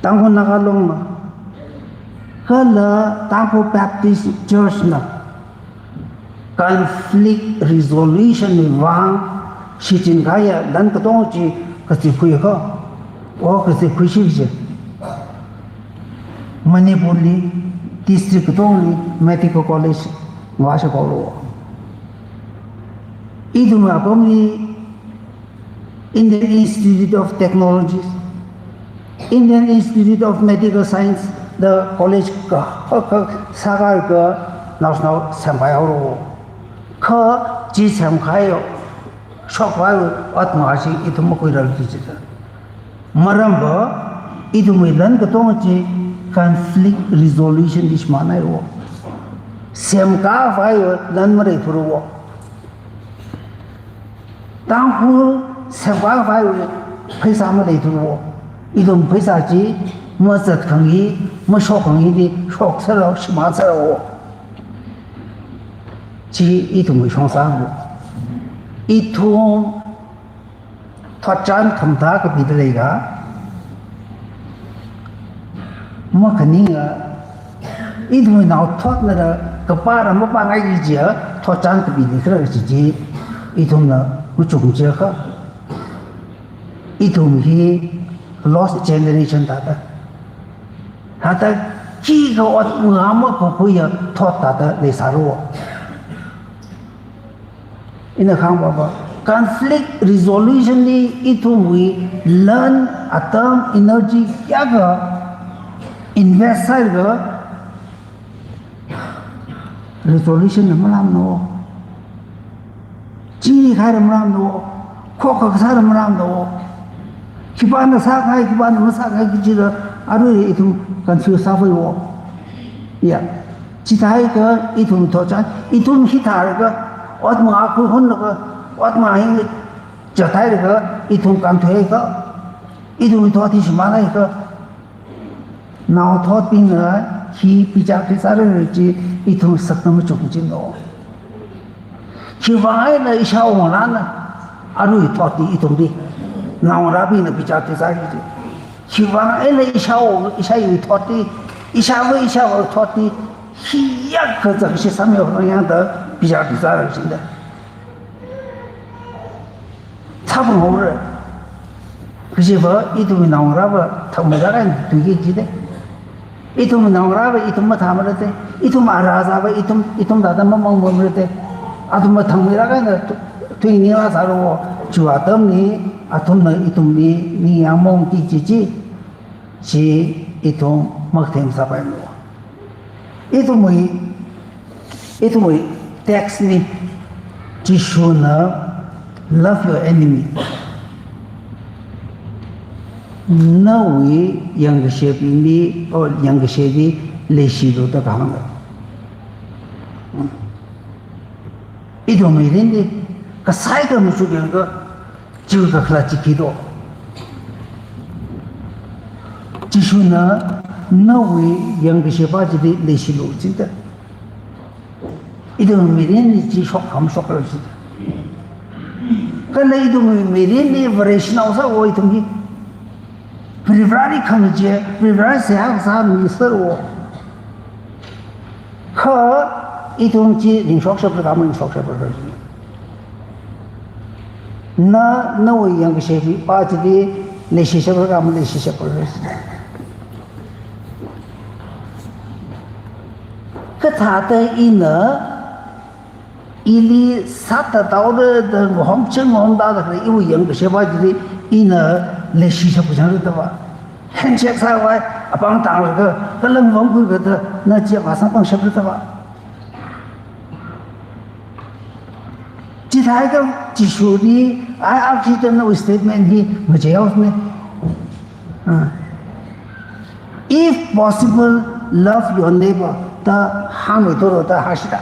Tangkhul Naga Longna, kala Tangkhul Baptist Church na, conflict resolution wui vang shichin kahaiya lan katonga chi kazipkhui akha, o kazipkhuishi kaji, Manipur li district katongli medical college vāshaphaora. Ithum apamli Indian Institute of Technologies, Indian Institute of Medical Science da college ka, ka, ka sākahai akha naoshinao semkahai haora. Kha chi semkahai, shokkahai ot mavā chi ithum makhuirarki jida. Maramva, ithumwui lan katonga chi conflict resolution li shimānhaiwo. Semkakhavai lan maleithura wo. Tangkhul semkakhavai pheisā maleithura wo. Ithum pheisā chi mazat khangai, mashok khangaili shokserra, shimānserra wo. Chi ithumwui shongsang wo. Ithum thotchan khamathā kapi da leikha, makhaninga, ithumwui naothotna da kapā ram mapāngai kajiya thotchan kapi leikhala kaji chi ithumna machukmajākha, ithum hi lost generation thāda, thāda khikha ot mavā makakhuiya thot thāda leisāra wo. Ina kahāng papa, conflict resolution li ithumwui lan, atam, energy kayākha invest sālaga resolution la malamna wo. Chili khaira malamna wo. Khokkha kasāra malamna wo. Khipāna sākahai, khipāna masākahai kajila arui ithum confuse sāpai wo. Ya. Chithākha ithum thotchan, ithum hithālaga, ot mavā khuihonlaga, ot mavā hi chathailaga, ithum kānthuiakha, ithum thot hi shimānhaiakha, naothotbingna khi bichar khuisāra chi ithum sakna machukmajāna wo. Khiwui vang eina ishāwo ngarāna arui thot hi ithumli, naongarābingna bichar khuisāra chi. Khiwui vang eina ishāwo, ishāwui thot hi, ishāva, ishāwui thot hi, khiyākha zakshi sāmihaora yangda bichar khuisāra jida. Thāpang haora. Kajiva ithum naongarāva thangmeirāk eina tuiki jida. Ithum naongarāva ithum mathāmara te. Ithum arāzāva ithum, ithum thāda mamangmamara te. Athumva thangmeirāk eina tu-, tuinila sāra wo. Chiwui atamli athumna ithumli ningyāng maungki kaji chi, chi ithum makathei sāpaimana wo. Ithumwui, ithumwui text li Jishuna, "Love your enemy." Nawui yangkashebingli, o, yangkashebing leishilu da kahāng. Ithum mirinli kasai khamachuk yangkha, chiwui kakhalat chi khi do. Jishuna nawui yangkasheba chili leishilu jida. Ithum mirinli chi shok kham shokra chi. Kala ithum mirinli Vareshinao sāwo ithum hi. Varivarali khangachee, Varivarali seihā kasā mi sāwo. Kha ithum chi ringshokshapra ka maringshokshapra. Na, nawui yangkasheba chili leishishapra ka maleishishapra. Kathāda ina ili sāthathaora da ngahom chang ngahom thāda khalei iwui yangkasheba chili ina leishishap kachang rida va. Handshake sāvai, apāng tānglaga, kalang vang khuilaga da, na chi vāsangpangshap rida va. Chithākha Jishuli, I ask you to know statement hi ngacheihao ne. Ah. "If possible, love your neighbor," da hāngmi toro da hāshida.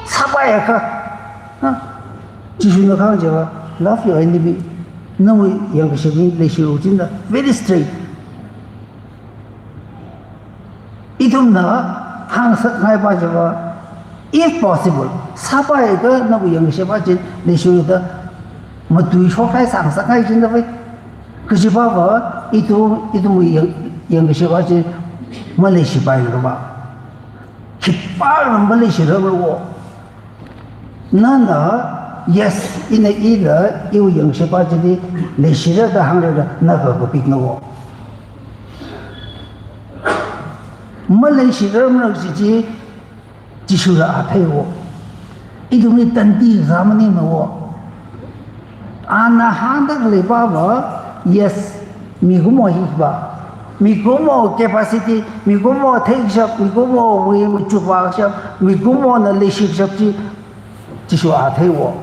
Sāpaiakha. Ah. Jishuna kahāng chiva, "Love your enemy." Nawui yangkashebing leishilu jida. Very straight. Ithumna hāngsakngaipa chiva, if possible, sāpaiakha nawui yangkasheba chi leishilu da, matui shokhai sāngasakngai jida vai. Kajiva va, ithum, ithumwui yang, yangkasheba chi maleishipaiakha va. Khipākha maleishirarmara wo. Nana, yes, ina ila, iwui yangkasheba chili leishira da hāngra da, na kakapikna wo. Maleishirarmara kaji chi, Jishula a theiwo. Ithumli tandi kasā maningmana wo. Ana hāngda khaleipa va, yes, mikumo hi va. Mikumo capacity, mikumo theikashap, mikumowui machukvākashap, mikumona leishikashap chi, Jishu a theiwo.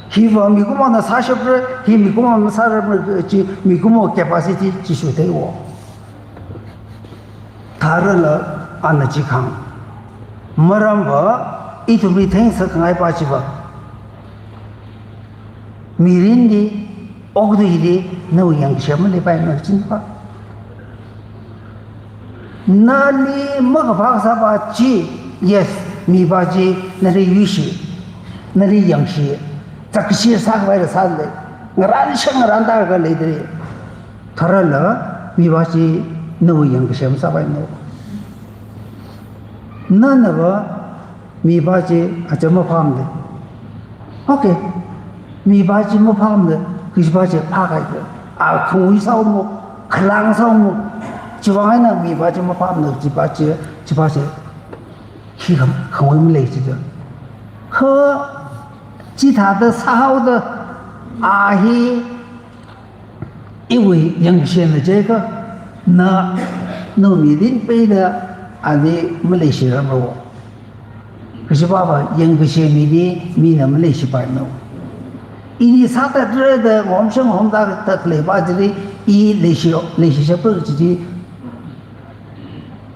Hi va mikumona sāshapra, hi mikumona sārapra chi, mikumo capacity Jishu theiwo. Tharala ana chi kahāng. Maram va, ithumli theingasakngaipa chiva, mirinli, okathuili, nawui yangkashe maleipaimara jida va. Nali makaphā kasāpa chi, yes, mipa chi, nali yuishi, nali yangshi, zakkashi sākhavai la sālei, ngarān shang ngarān tākha leidalei. Tharala, mipa chi nawui yangkashe masāpaimana. Nana va, mipa chi acham maphāmana. Okay. Mipa chi maphāmana, kajipa chi phākahai da. A khangui sāomo, khalang sāomo. Chiwui vang eina mipa chi maphāmana, chipa chi, chipa chi. Hi khang, khangui malei jida. Kha, chithāda sāhaoda, a hi, iwui yangkashena jiakha, na, nawui mirin peida, ali maleishirarmara wo. Kajiva va yangkashe mili, mina maleishipaimana wo. Ili sāthatra da, ngahom shang ngahom tāda khaleipa chili, i leishi, leishishapra kaji chi,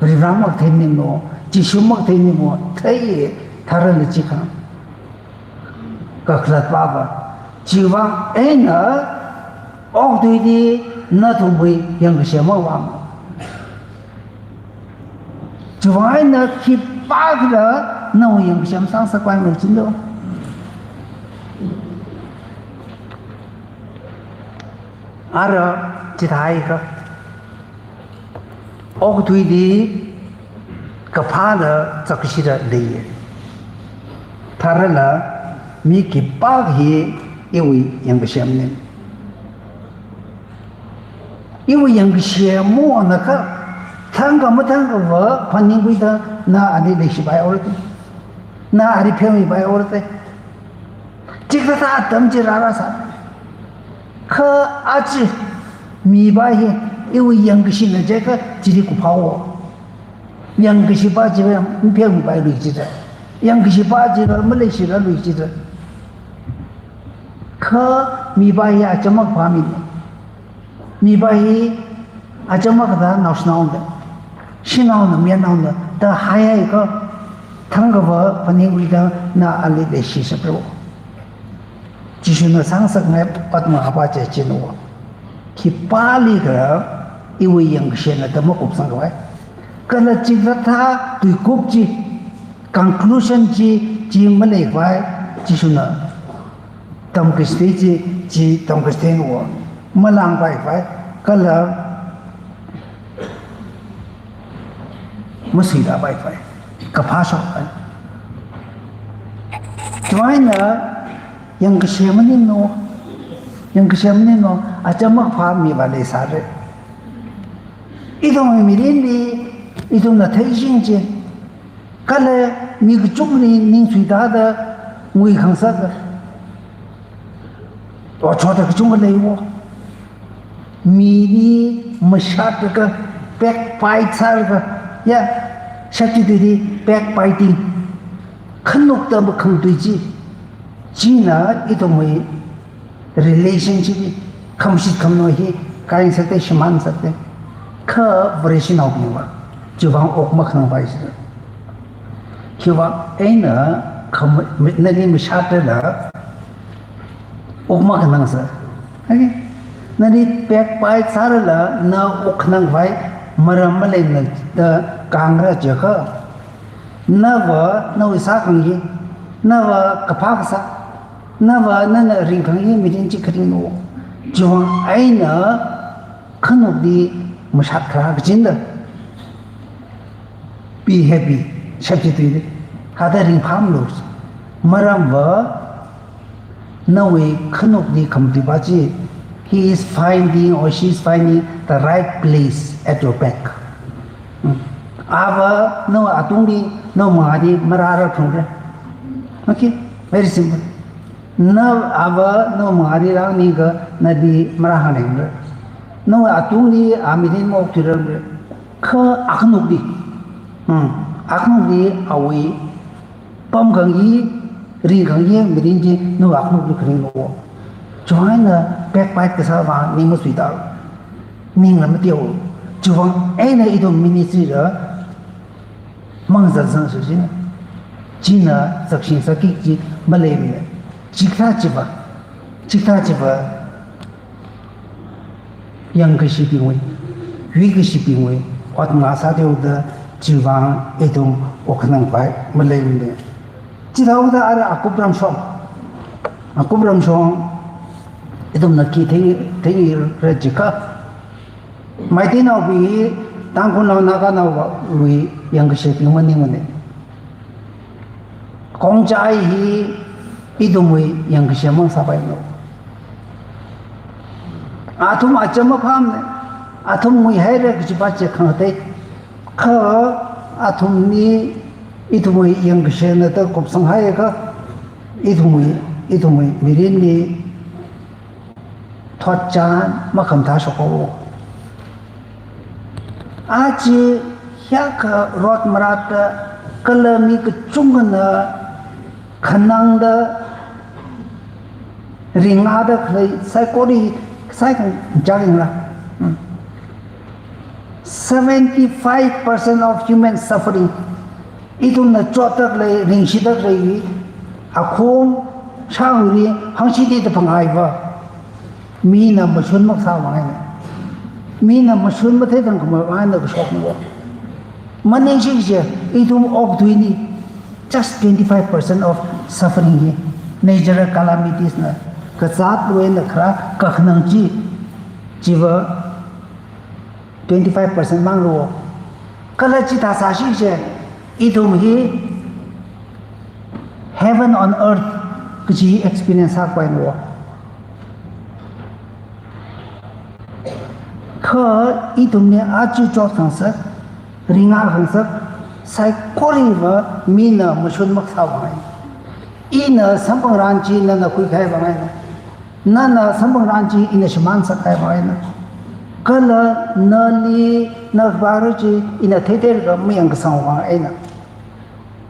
Varivara makathei maningmana wo, Jishu makathei maningmana wo, thei, tharala chi kahāng. Kakhalatpa va. Chiwui vang eina, okathuili nathumwui yangkashe mavāmana. Chiwui vang eina khipākhala nawui yangkashe masāngasakpaimara jida. Ara, chithākha. Okathuili kaphāna zakkashila leiya. Tharala mi khipākha hi iwui yangkashemana. Iwui yangkashe maonakha, thangkha mathangkha va phaningkhuida na ali leishipaihaora da. Na ali pheomipaihaora da. Chikathā atam chi rārāsā. Kha aja mipa hi iwui yangkashena jiakha chili kuphāwo. Yangkashepa chiva mapheomipailui jida. Yangkashepa chiva maleishirarlui jida. Kha mipā hi achamak phāmina. Mipā hi achamak kathā naoshinaona, shanaona, mayarnaona da haihaiakha, thangkhavā phaningluida na ali leishi shapra. Jishuna sāngasakngai ot mapā chi china. Khipālikhala iwui yangkashena da makupsangkhavai. Kala chikathā tuikup chi, conclusion chi, chi maleikhavai, Jishuna tamkachithei chi, chi tamkachithei wo, malāngpaikhavai, kala masuitāpaikhavai, kaphā shokpai. Chieina yangkashe maningna, yangkashe maningna, achamak phā mipā leisāra. Ithumwui mirinli, ithumna theishing chi, kala mi kachungli ning suitāda nguikhangasak, otshotda kachungkha leiwo. Mili mashatlaga, backbite sālaga, ya, shapchithuili backbiting, khanukta makhamatui chi, china ithumwui relationship hi, khamashit khamano hi, kaingasakta, shimānngasakta. Kha Vareshinaobingva chiwuivang ok makhanangpai sāra. Khiwuivang eina kham-, nali mashatlala ok makhanangsa. Okay? Nali backbite sālala na ok khanangkhavai maram maleimana da khangra jiakha, nava nawui sākhangai, nava kaphā kasā, nava nana ringkhangai mirin chi kharingna. Chiwuivang eina khanukli mashat kharā kachinda. Be happy, shapchithuili. Hithāda ringphāmilo. Maramva nawui khanukli khamatui pā chi, he is finding or she is finding the right place at your back. Hmm. Ava nawui atungli, nawui mangāli marāra phungra. Okay? Very simple. Na ava nawui mangāli rānganikha nali marāhāngra. Nawui atungli a mirin maokthuirarmara. Kha akhanukli, hmm, akhanukli awui pamkhangai, ringkhangai mirin chi nawui akhanukli kharinglo. Chiwuivang eina backbite kasāwui vang ning masuitālu, ningla mateo. Chiwuivang eina ithum ministry la mangazatsang sāsina. China zakshingsāki kaji maleimana. Chikathā chiva, chikathā chiva yangkashebingwui, yuikashebingwui ot ngasāthuda chiwuivang ithum ok khanangpai maleimana. Chithāda ara Akupram shong, Akupram shong ithumna khi theng, thengra jiakha, Meiteinaobing hi Tangkhulnao Naganaowui yangkashebing maningmana. Khongjai hi ithumwui yangkashe mang sāpaimana. Athum achamak phāmana, athum nguihaira kaji pā chi khangatei. Kha athumli ithumwui yangkashena da kupsanghaiakha, ithumwui, ithumwui mirinli thotchan makhamathā shokhaowa. Aja hiyākha rot marāda kala mi kachungkhana khanangda ringda khalei saikora, saikora chāringra. Hmm. Seventy-five percent of human suffering. Ithumna chotda khalei, ringshida khalei, akhum, shākhuili, hangshitida phangaiva, mina mashun makasā vang eina. Mina mashun matheithang khamei vang eina kashokna. Maningshi kaje, ithum okathuili, just twenty-five percent of suffering hi natural calamities na, kazāt loi na kharā kakhanang chi, chiva twenty-five percent manglo. Kala chithā sāshi kaje, ithum hi heaven on earth kaji experience sākhavai no. Kha ithumna aja chotkhangasak, ringkhangasak, saikorava mina mashun makasā vang eina. Ina samphangran chi nana khuikahai vang eina. Nana samphangran chi ina shimān sākahai vang eina. Kala nali na khavāra chi ina theitheilaga mayangkasang vang eina.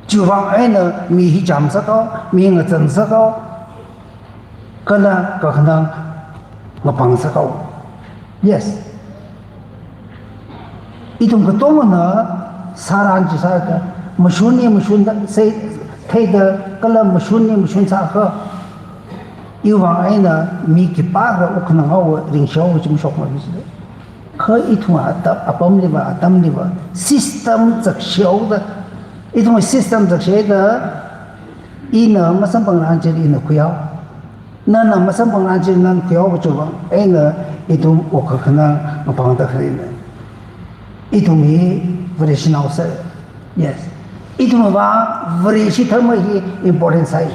Chiwuivang eina mi hi chāmsakhaowa, mi ngazanzakhaowa. kala kakhanang ngapang sākhaowa. Yes. Ithum katongana sāran chi sāda, mashunli mashun da, sai, theida, kala mashunli mashun sākha, iwui vang eina mi khipākha wuk khanang haowa, ringshok haowa chi mashokmara jida. Kha ithum ata-, apamliva, atamliva, system zakshok da, ithum system zakshok da, ina masamphangrang chili ina khuihao. Nana masamphangrang chili nana khuihao kachi vang eina ithum wuk kakhanang ngapangda khalei na. Ithum hi Vareshinao sā. Yes. Ithumva Vareshi dharma hi important sāi.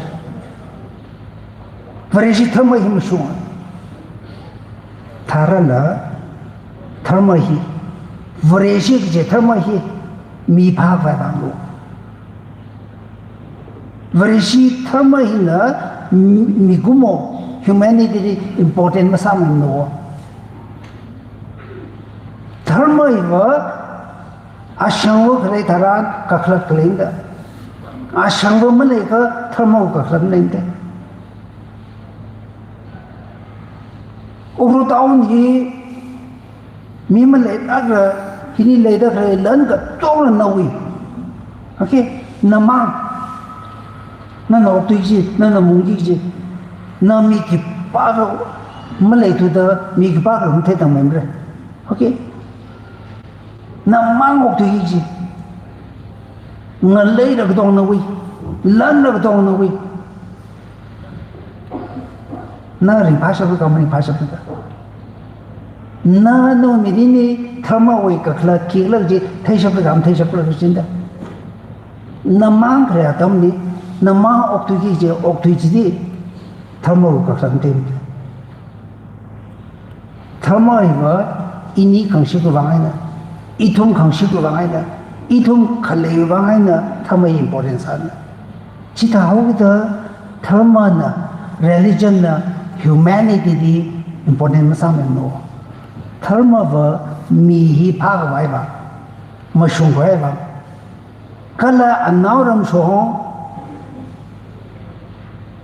Vareshi dharma hi mashunga. Tharanla dharma hi, Vareshi kaji dharma hi mi phākhavai vanglo. Vareshi dharma hina mi-, mikumo, humanity li important masāmano. Dharma hiva ashangva khalei tharan kakhalat khalei da. Ashangva maleikha dharma kakhalat maleimada. Ukhrul town hi mi maleilākla, hili leida khalei lan katonga nawui. Okay, namang. Nana okthuiki kaji, nana mungki kaji. Na mi khipākha maleithuda, mi khipākha matheitangmeimara. Okay? Namang okthuiki kaji. Ngaleila katonga nawui. Lanla katonga nawui. Na ringphāshapra ka maringphāshapra ka. Na nawui mirinli dharmawui kakhalat khikhala kaji theishapra ka matheishapra kajina da. Namang khalei atamli, namang okthuiki kaji, okthui chili, dharmawui kakhalat matheimada. Dharma hiva ini khangashitwui vang eina, ithum khangashitwui vang eina, ithum khaleiwui vang eina dharma hi important sāna. Chithāhaokida dharmana, religionna humanity li important masāmano. Dharmava mi hi phākhavai vang, mashungkhavai vang, kala anaoram shong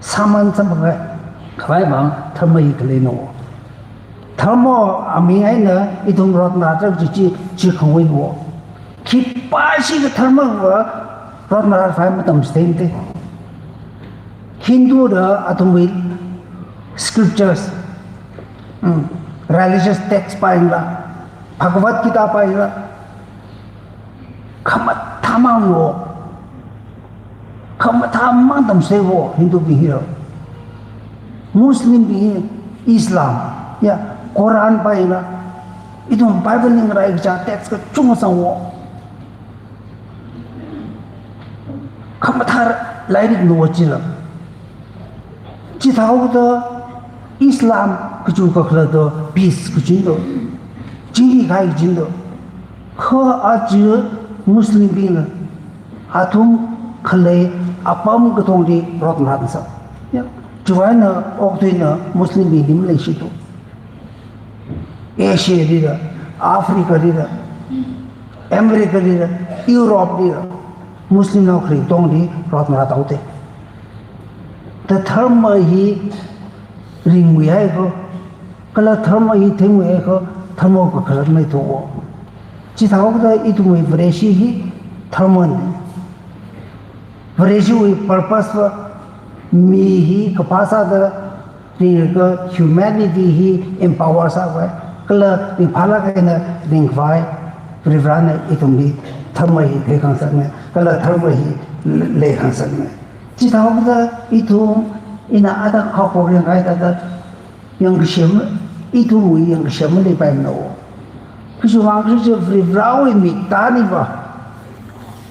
sāman samphanghaiakha vang dharma hi khaleino. Dharma aming eina ithum rotnarāda kaji chi, chi khangwuino. Khipāshi ka dharmava rotnarākhavai matamchitheimada. Hindula athumwui scriptures, mm, religious text pā yangla, Bhagavad Gita pā yangla, khamathāmang wo. Khamathāmang tamchitheiwo Hindubing hila. Muslimbing hi Islam, ya, Quran pā yangla, ithum Bible li ngarai kaja text kachungkha sangwo. Khamathā lairikno chila. Chithāhaoda Islam kachi kakhalatva peace kajina da, chingri kahai kajina da. Kha aja Muslimbingna athum khalei apam katongli rotnarāsa. Ya, chiwui eina okthuina Muslimbingli maleishithu. Asialila, Africalila, Americalila, Europe lila, Muslimnao khalei katongli rotnarāthuda. Da dharma hi ringwui haikha, kala dharma hi thingwui haikha, dharma kakhalat maithuwa. Chithāhaoda ithumwui Vareshi hi dharmana. Vareshiwui purpose va mi hi kaphā sāda, ringlaga humanity hi empower sākhavai, kala ringphālāk eina ringkhavai, Varivarana ithumli dharma hi theikhangasakna, kala dharma hi leikhangasakna. Chithāhaoda ithum ina atak haophok yangkahai thāda yangkashem, ithumwui yangkashem maleipaimana. Kha chiwui vang kha chi Varivarawui miktāliva,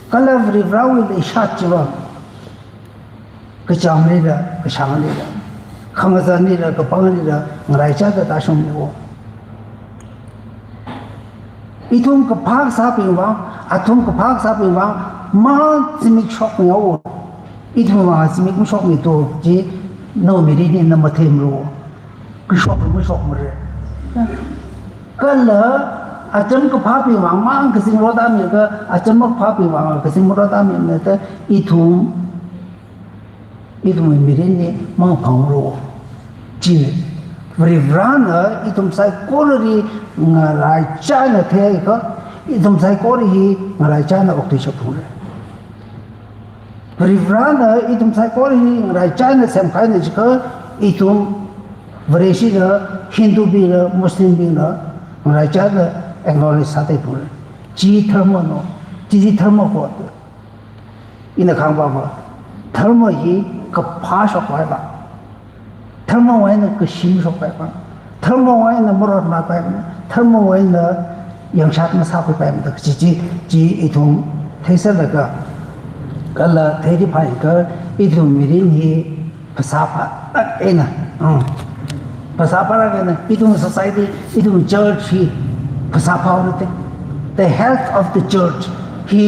kala Varivarawui leishat chiva, kachānglila, kashānglila, khangazanlila, kapanglila, ngaraichāda tāshungmiwo. Ithum kaphā kasābing vang, athum kaphā kasābing vang, mang zimik shokmihaowa. Ithum vang zimik mashokmithu chi, nawui mirinli na matheimara. Kashok mashokmara. Kala acham kaphābing vang mang kazing rotamiakha, acham makaphābing vang kazing marotamimana da ithum, ithumwui mirinli mangaphangra. China, Varivarana ithum saikorali ngaraichāna theiakha, ithum saikora hi ngaraichāna okthuishapra. Varivarana ithum saikora hi ngaraichāna semkahaina jiakha, ithum Vareshila, Hindubingla, Muslimbingla ngaraichāna acknowledge sātheipra. Chi dharmana, chi chi dharma ko. Ina kahāngva, dharma hi kaphā shokkhavai. Dharmawui eina kashim shokkhavai. Dharmawui eina marot makhavai. Dharmawui eina yangshat masākhuipaimana da chi chi, chi ithum theisālaga, kala theiri phāakha ithum mirin hi phasā phālāk eina, mm, phasā phālāk eina, ithum society, ithum church hi phasā phāhaora te. The health of the church hi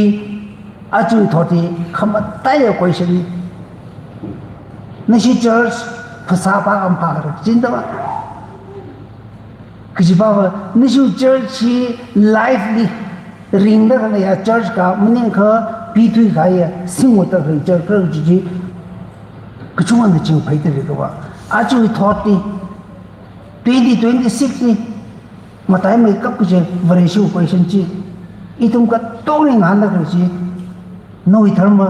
aja thotli khamataiya question. Nashi church phasā phākam phāra, chindava. Kajiva, nashi church hi lively, ringda khaleiya church akha maningakha pithui kahaiya, singda khalei church akha chi chi, kachungana chingphai tarikhava. Aja thotli, twenty twenty-six li, mataimeikap kaji Vareshi question chi, ithum katongli ngahānda khalei chi, nawui dharma,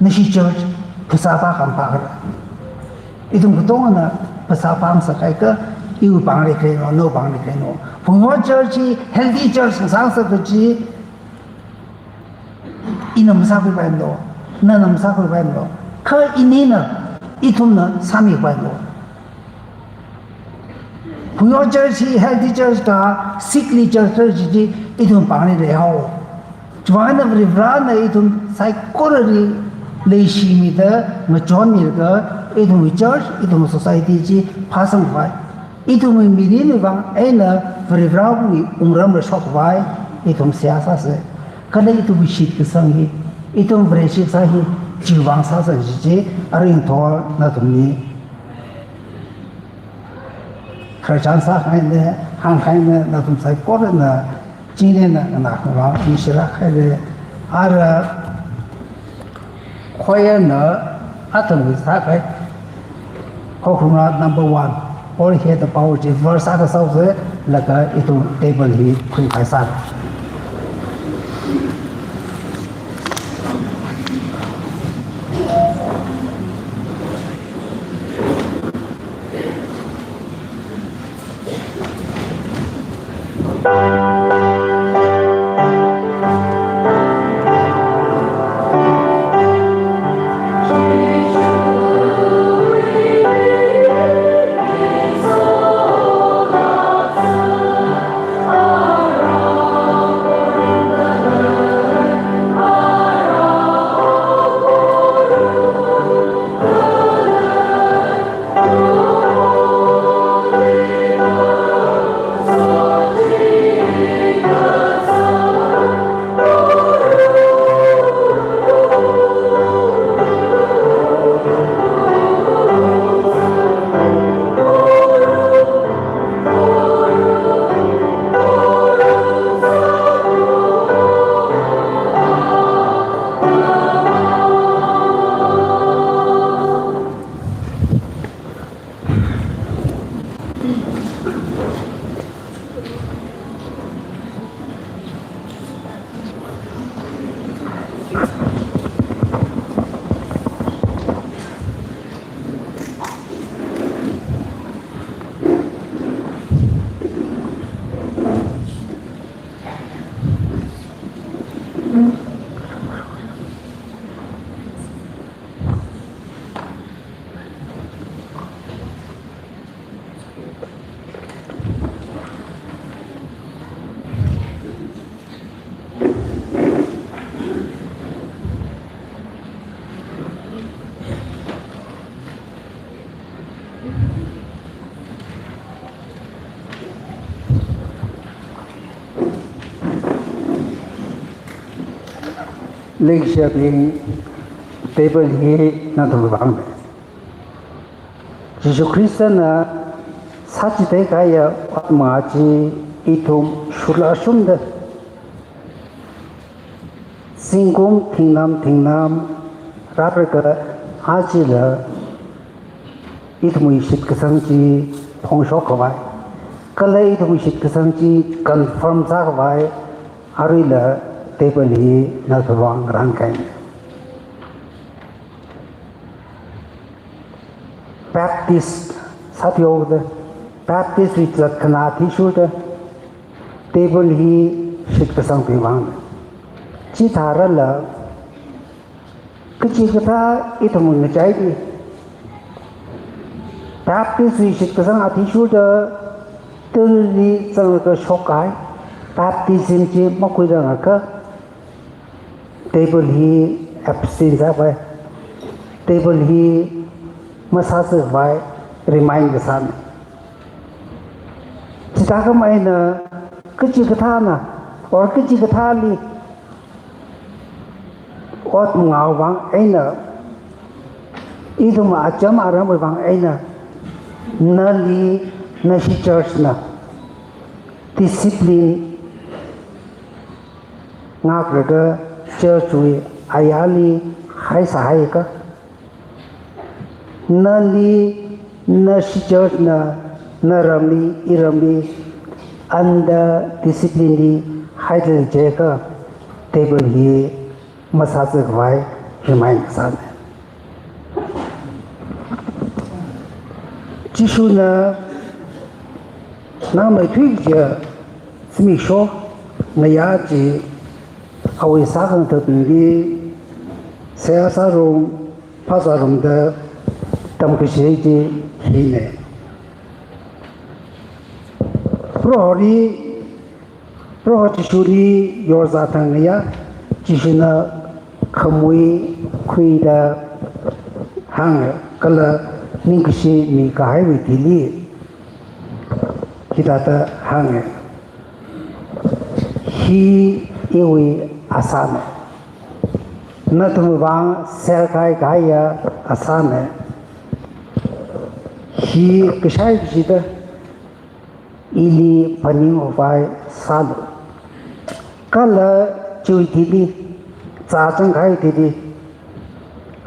nashi church phasā phākam phāra. Ithum katongana phasā phāngasakhaikha, iwui pāngli khalei no, nawui pāngli khalei no. Phungyo church hi healthy church sāngasaka chi, ina masākhuipaimana, nana masākhuipaimana. Kha inina, ithumna sāmikhuipaimana. Phungyo church hi healthy church ka, sickly church ka chi chi, ithum pāngli leihaowa. Chiwuivang eina Varivarana ithum saikorali leishimida, ngachonmilaga, ithum church, ithum society chi phāsangkhavai. Ithumwui mirinwui vang eina Varivarawui wungramla shokkhavai, ithum seihā sāsa. Kala ithumwui shitkasang hi, ithum Vareshi kasā hi, chiwuivang sāsa chi chi, aringthor nathumli khararchan sākahaina, hāngkahaina, nathum saikorana, chingri eina nganākhavai ningshilāk haira. Ara choir na athumwui sākahai Khokharuna number one, All Hail the Power chi verse akha sāhaosa, laga ithum table hi khuikahai sāra. Leikashibing, table hi nathumwui vang. Jishu Khristana sāchithei kahaiya otma chi ithum shurla shumda, zingkum thingnam thingnam rālaga, ajala ithumwui shitkasang chi phongshok khavai, kala ithumwui shitkasang chi confirm sākhavai, aruila table hi nathumwui vang rānkai. Baptist sāthuihaoda, Baptist wui zatkhana athishurda, table hi shitkasangwui vang. Chitharanla, kachikathā ithum ngachaili, Baptist wui shitkasang athishurda, table li zanglaga shokkahai, baptism chi makhuirangakha, table hi abstain sāpai, table hi masāzākhavai remind kasāna. Chithākhamei eina kachikathāna, or kachikathāli, ot mangāwui vang eina, ithum acham aramwui vang eina, nali nashi church na discipline ngaklaga church wui ayarli haisāhaiakha, nali nashi church na naramli iramli under discipline li haida jiakha, table hi masāzākhavai remind kasāna. Jishuna nang maithui kaja zimiksho ngayā chi awui sākhangatha̱bingli seihā sārum, phāsārumda tamkashi chi hina. Proholi, Proho Jishuli yorzā thang ngayā, Jishuna khamui khuida hānga, kala ningkashi mikahaiwui thili hithāda hānga. Hi iwui asāna. Nathumwui vang serkahai kahaiya asāna. Hi kashai kashida ili phaningkhavai sālu. Kala chiwui thili, zāzangkahai thili,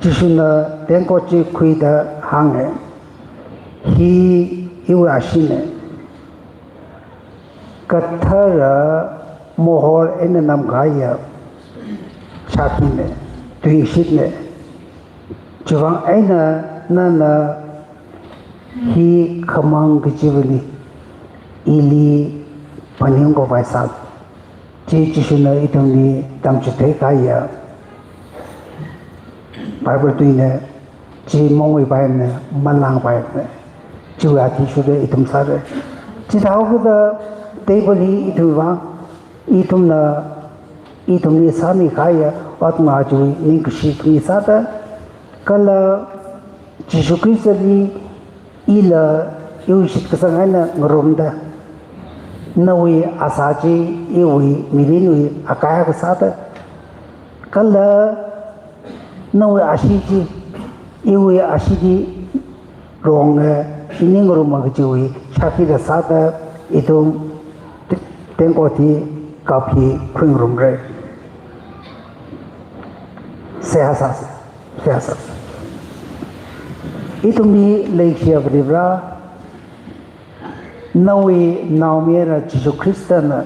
Jishuna tengkot chi khuida hānga. Hi iwui ashina. Kathara mohor eina namkahaiya shākhina, tuingashitna. Chiwui vang eina nana hi khamang kachivali ili phaningkhavai sā. Chi Jishuna ithumli tamchitheikahaiya Bible tuina, chi mongwui paina, manlang paina. Chiwui athishurda ithum sāra. Chithāhaokida table hi ithumwui vang, ithumna, ithumli sāmikahaiya ot mangā chiwui ningkashi ithumli sāda, kala Jishu Khristali ila iwui shitkasang eina ngarumda, nawui asā chi iwui mirinwui akai akha sāda, kala nawui ashee chi iwui asheeli rong, eh, ining ngaruma kajiwui shākhida sāda ithum te-, tengkot hi cup hi khuingarumra. Seihā sāsa, seihā sāsa. Ithumli leikashiya Varivara, nawui naomayara Jishu Khristana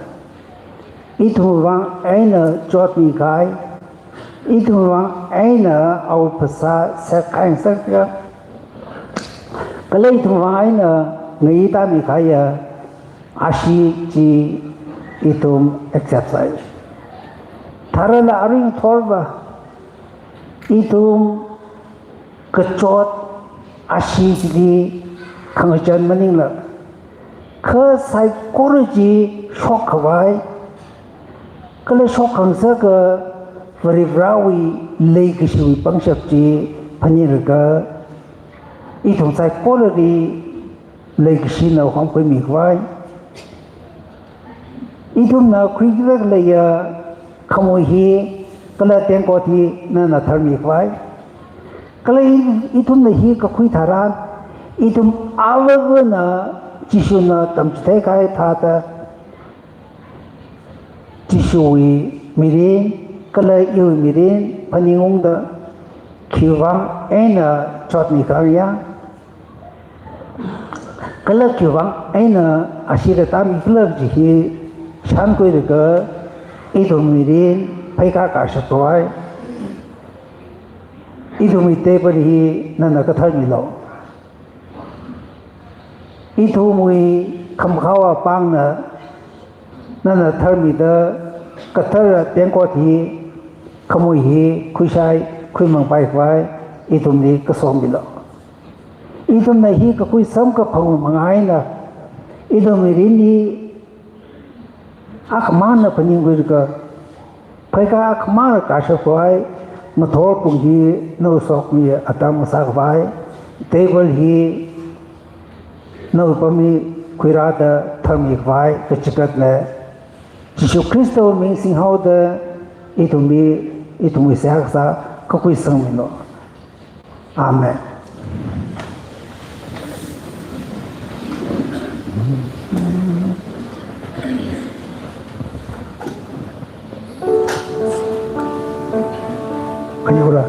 ithumwui vang eina chotmikahai, ithumwui vang eina awui phasā sākhangasak, kala ithumwui vang eina ngayi tāmikahaiya ashee chi ithum accept sāi. Tharanla aring thorva, ithum kachot ashee chili khangachān maningla, kha saikora chi shokkhavai, kala shokkhangasaka Varivarawui leikashiwui pangshap chi phaninglaga, ithum saikorali leikashina hom khuimikhavai. Ithumna khuikida khaleiya khamui hi, kala tengkot hi nana tharmikhavai. Kala i-, ithumna hi kakhui tharan, ithum avāvana Jishuna tamchitheikahai thāda, Jishuwui mirin, kala iwui mirin phaningungda, khiwui vang eina chotmikahai ya, Kala khiwuivang eina ashida tamikhala kaji hi shānkhuilaga ithumwui mirin pheikā kashap khavai, ithumwui table hi nana katharmilu. Ithumwui khamakhao apāngna nana tharmida kathara tengkot hi, khamui hi khuishai khuimangpai khavai ithumli kasomilu. Ithumna hi kakhui samkaphang manga eina ithumwui mirin hi akhamana phaningkhuilaga, pheikā akhamana kashap khavai ngathor pung hi nawui sokhami atam sākhavai, table hi nawui pamli khuirāda tharmi khavai kachikatna. Jishu Khristawui ming singhaoda ithumwui, ithumwui seihā kasā kakhui sangmilu. Amen. Khani ura.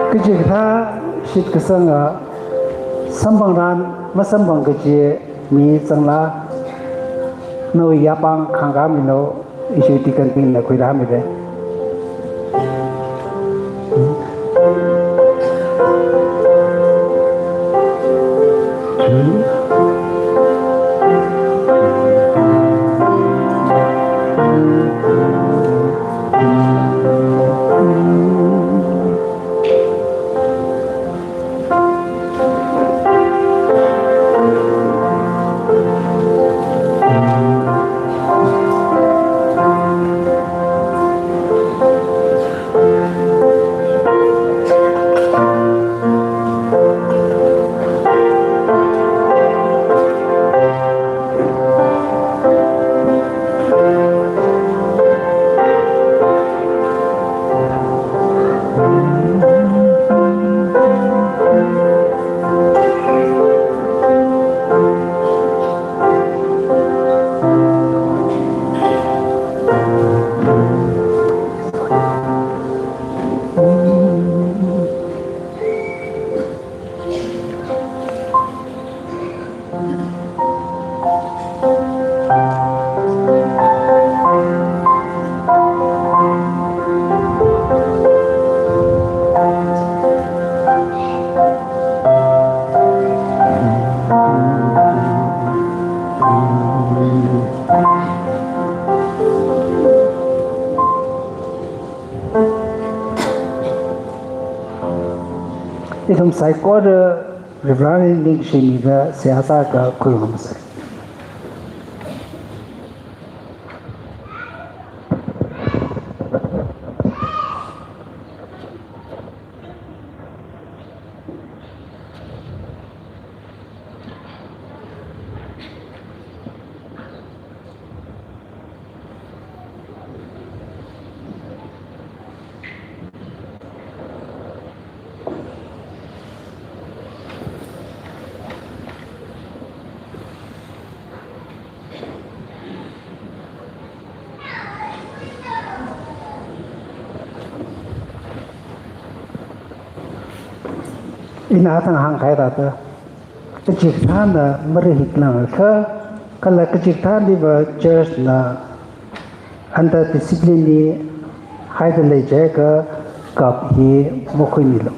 Kachikathā shitkasanga samphangran masamphang kaji mi zangla, nawui yapāng khangkāmino, issue deaconbingna khuirāmida. Ithum saikora Reverend ningshimida seihā sālaga khuirum sāsa. Ina thang hāngkahai thāda, kachikathāna marihik langakha, kala kachikathāliva church na under discipline li haida lei jiakha cup hi makhuimilu.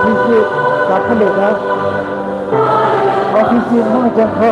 Office li, office li mangachang kho.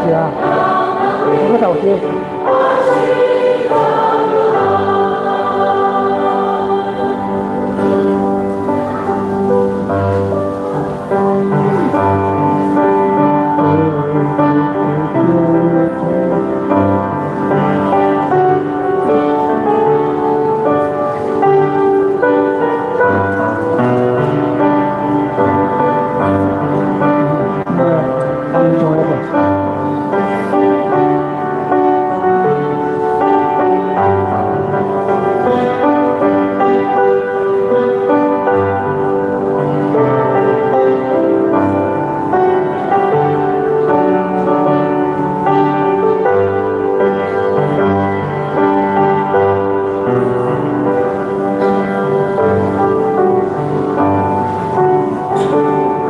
Ya. Ko tau ke.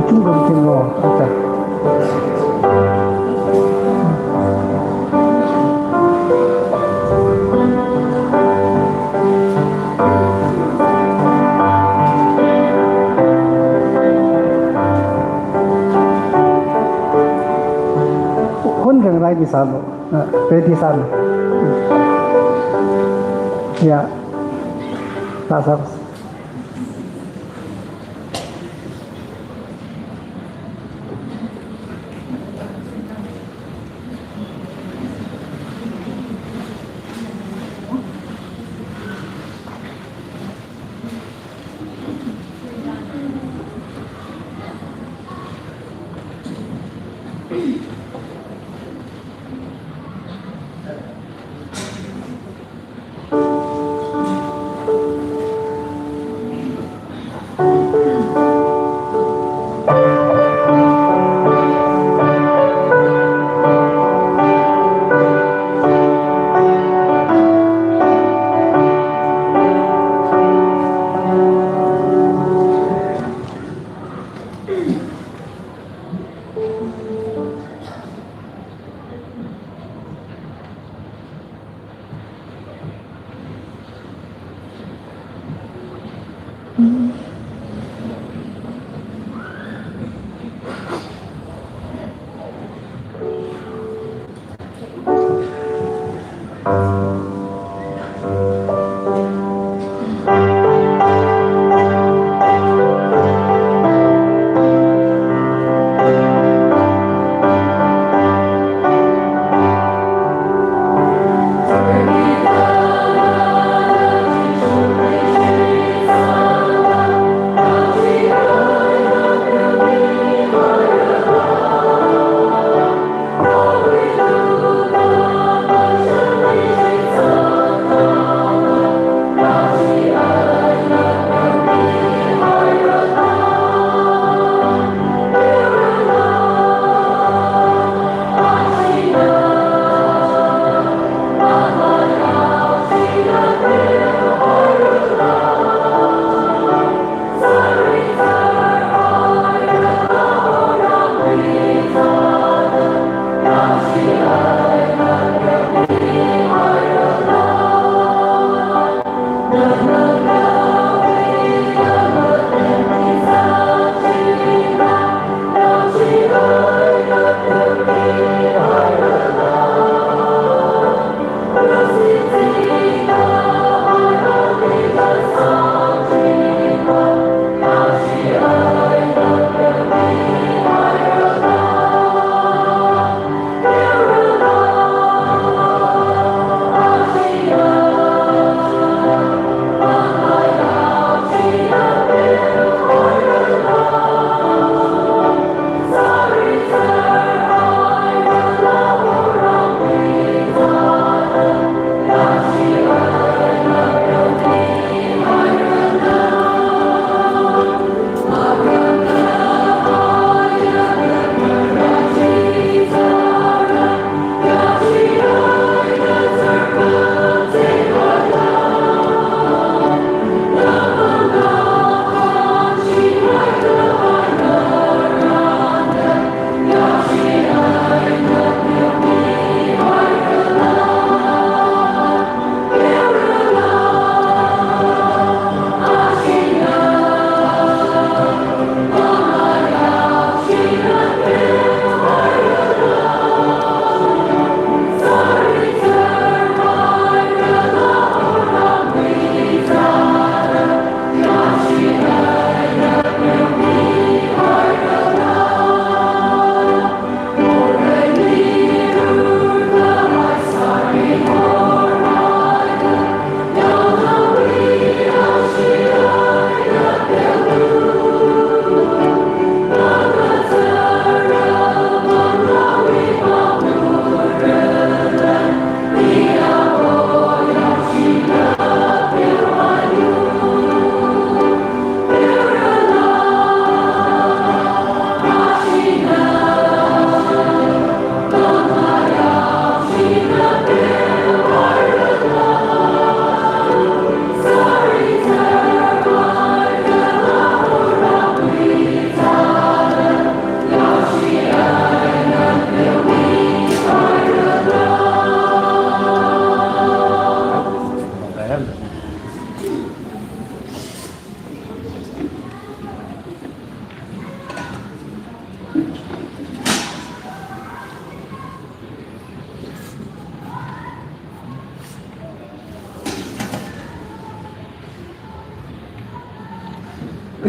Kachungkha mathinglo, ata. Hun khangarai chi sālu, ah, ready sālu. Ya. Sā, sā.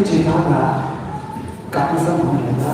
Chithāda, kapna samphangda.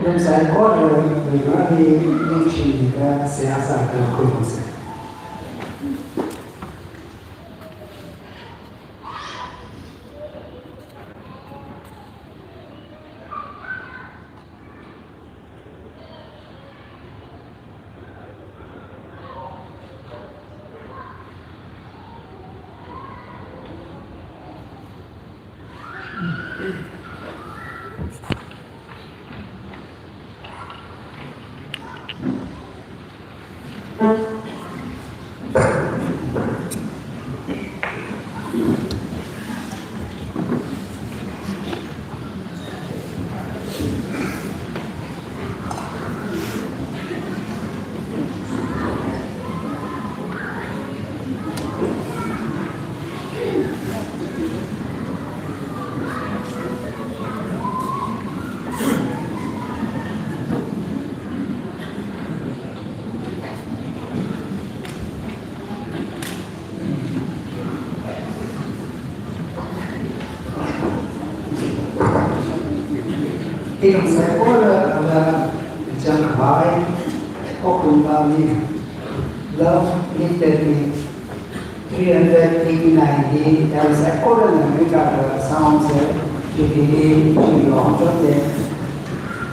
Ithum saikora Vareli ningshida seihā sālaga khuiungsa. Ithum saikora ala chānjamkhavai, Okungpamli, Love Lifted Me, three hundred eighty-nine hi, ithum saikorana ringkaphā sound se, chili hi, chili hongchote,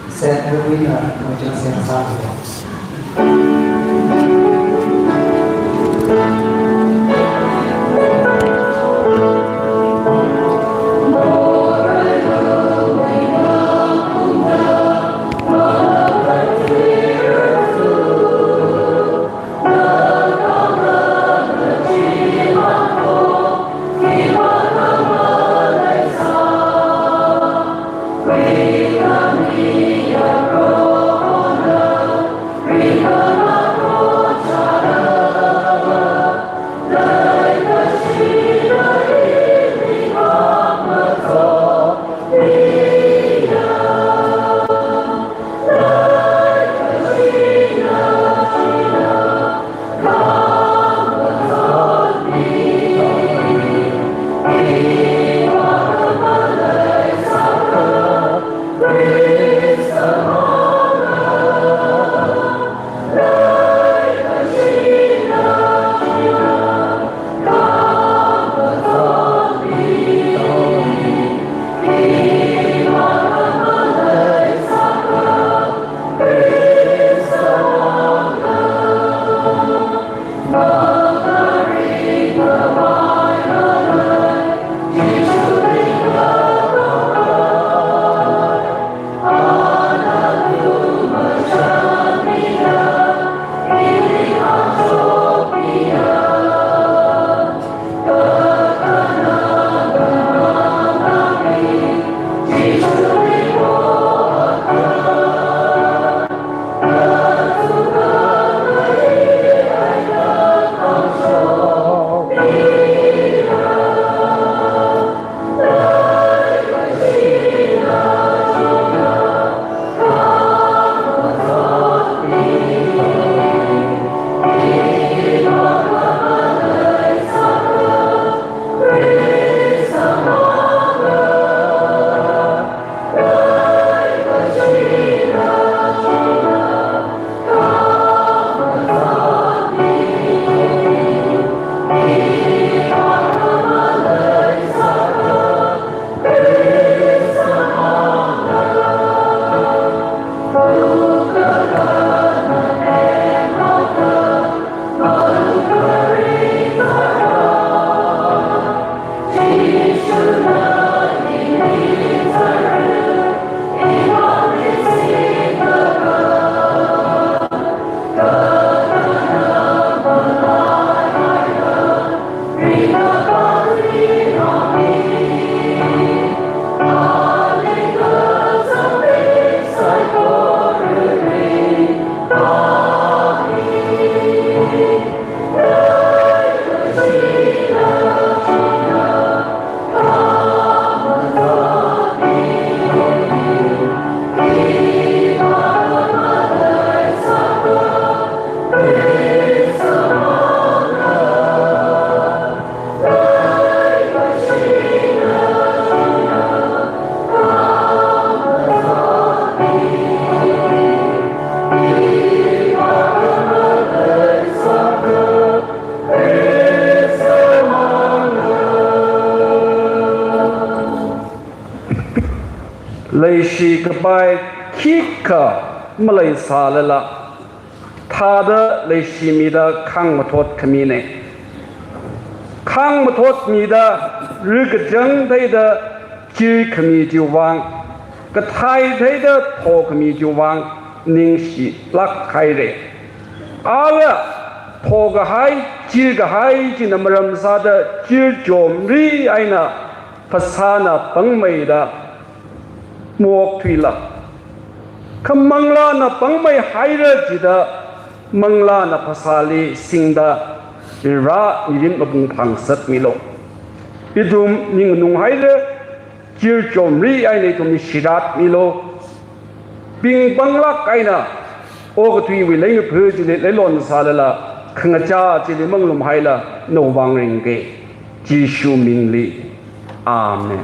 set winner, Ojang Seng Sa. Leishi kapai khikha maleisālala, thāda leishimida khāngmathot khamine. Khāngmathot mida rikachang theida chirkhami chiwui vang, kathai theida thokhami chiwui vang ningshilāk haire. Ala thokahai, chirkahai china maram sāda chirchomri eina phasāna pangmeida maokthuila. Kha manglāna pangmei haira jida, manglāna phasāli singda, Vare mirin mapung phāngasakmilu. Ithum ning nung haira, chirchomri eina ithumli shiratmilu. Pingpanglāk eina, okathuiwui leingaphā chili leilon sālala, khangachā chili manglum haila, nawui vang ringke. Jishu mingli. Amen.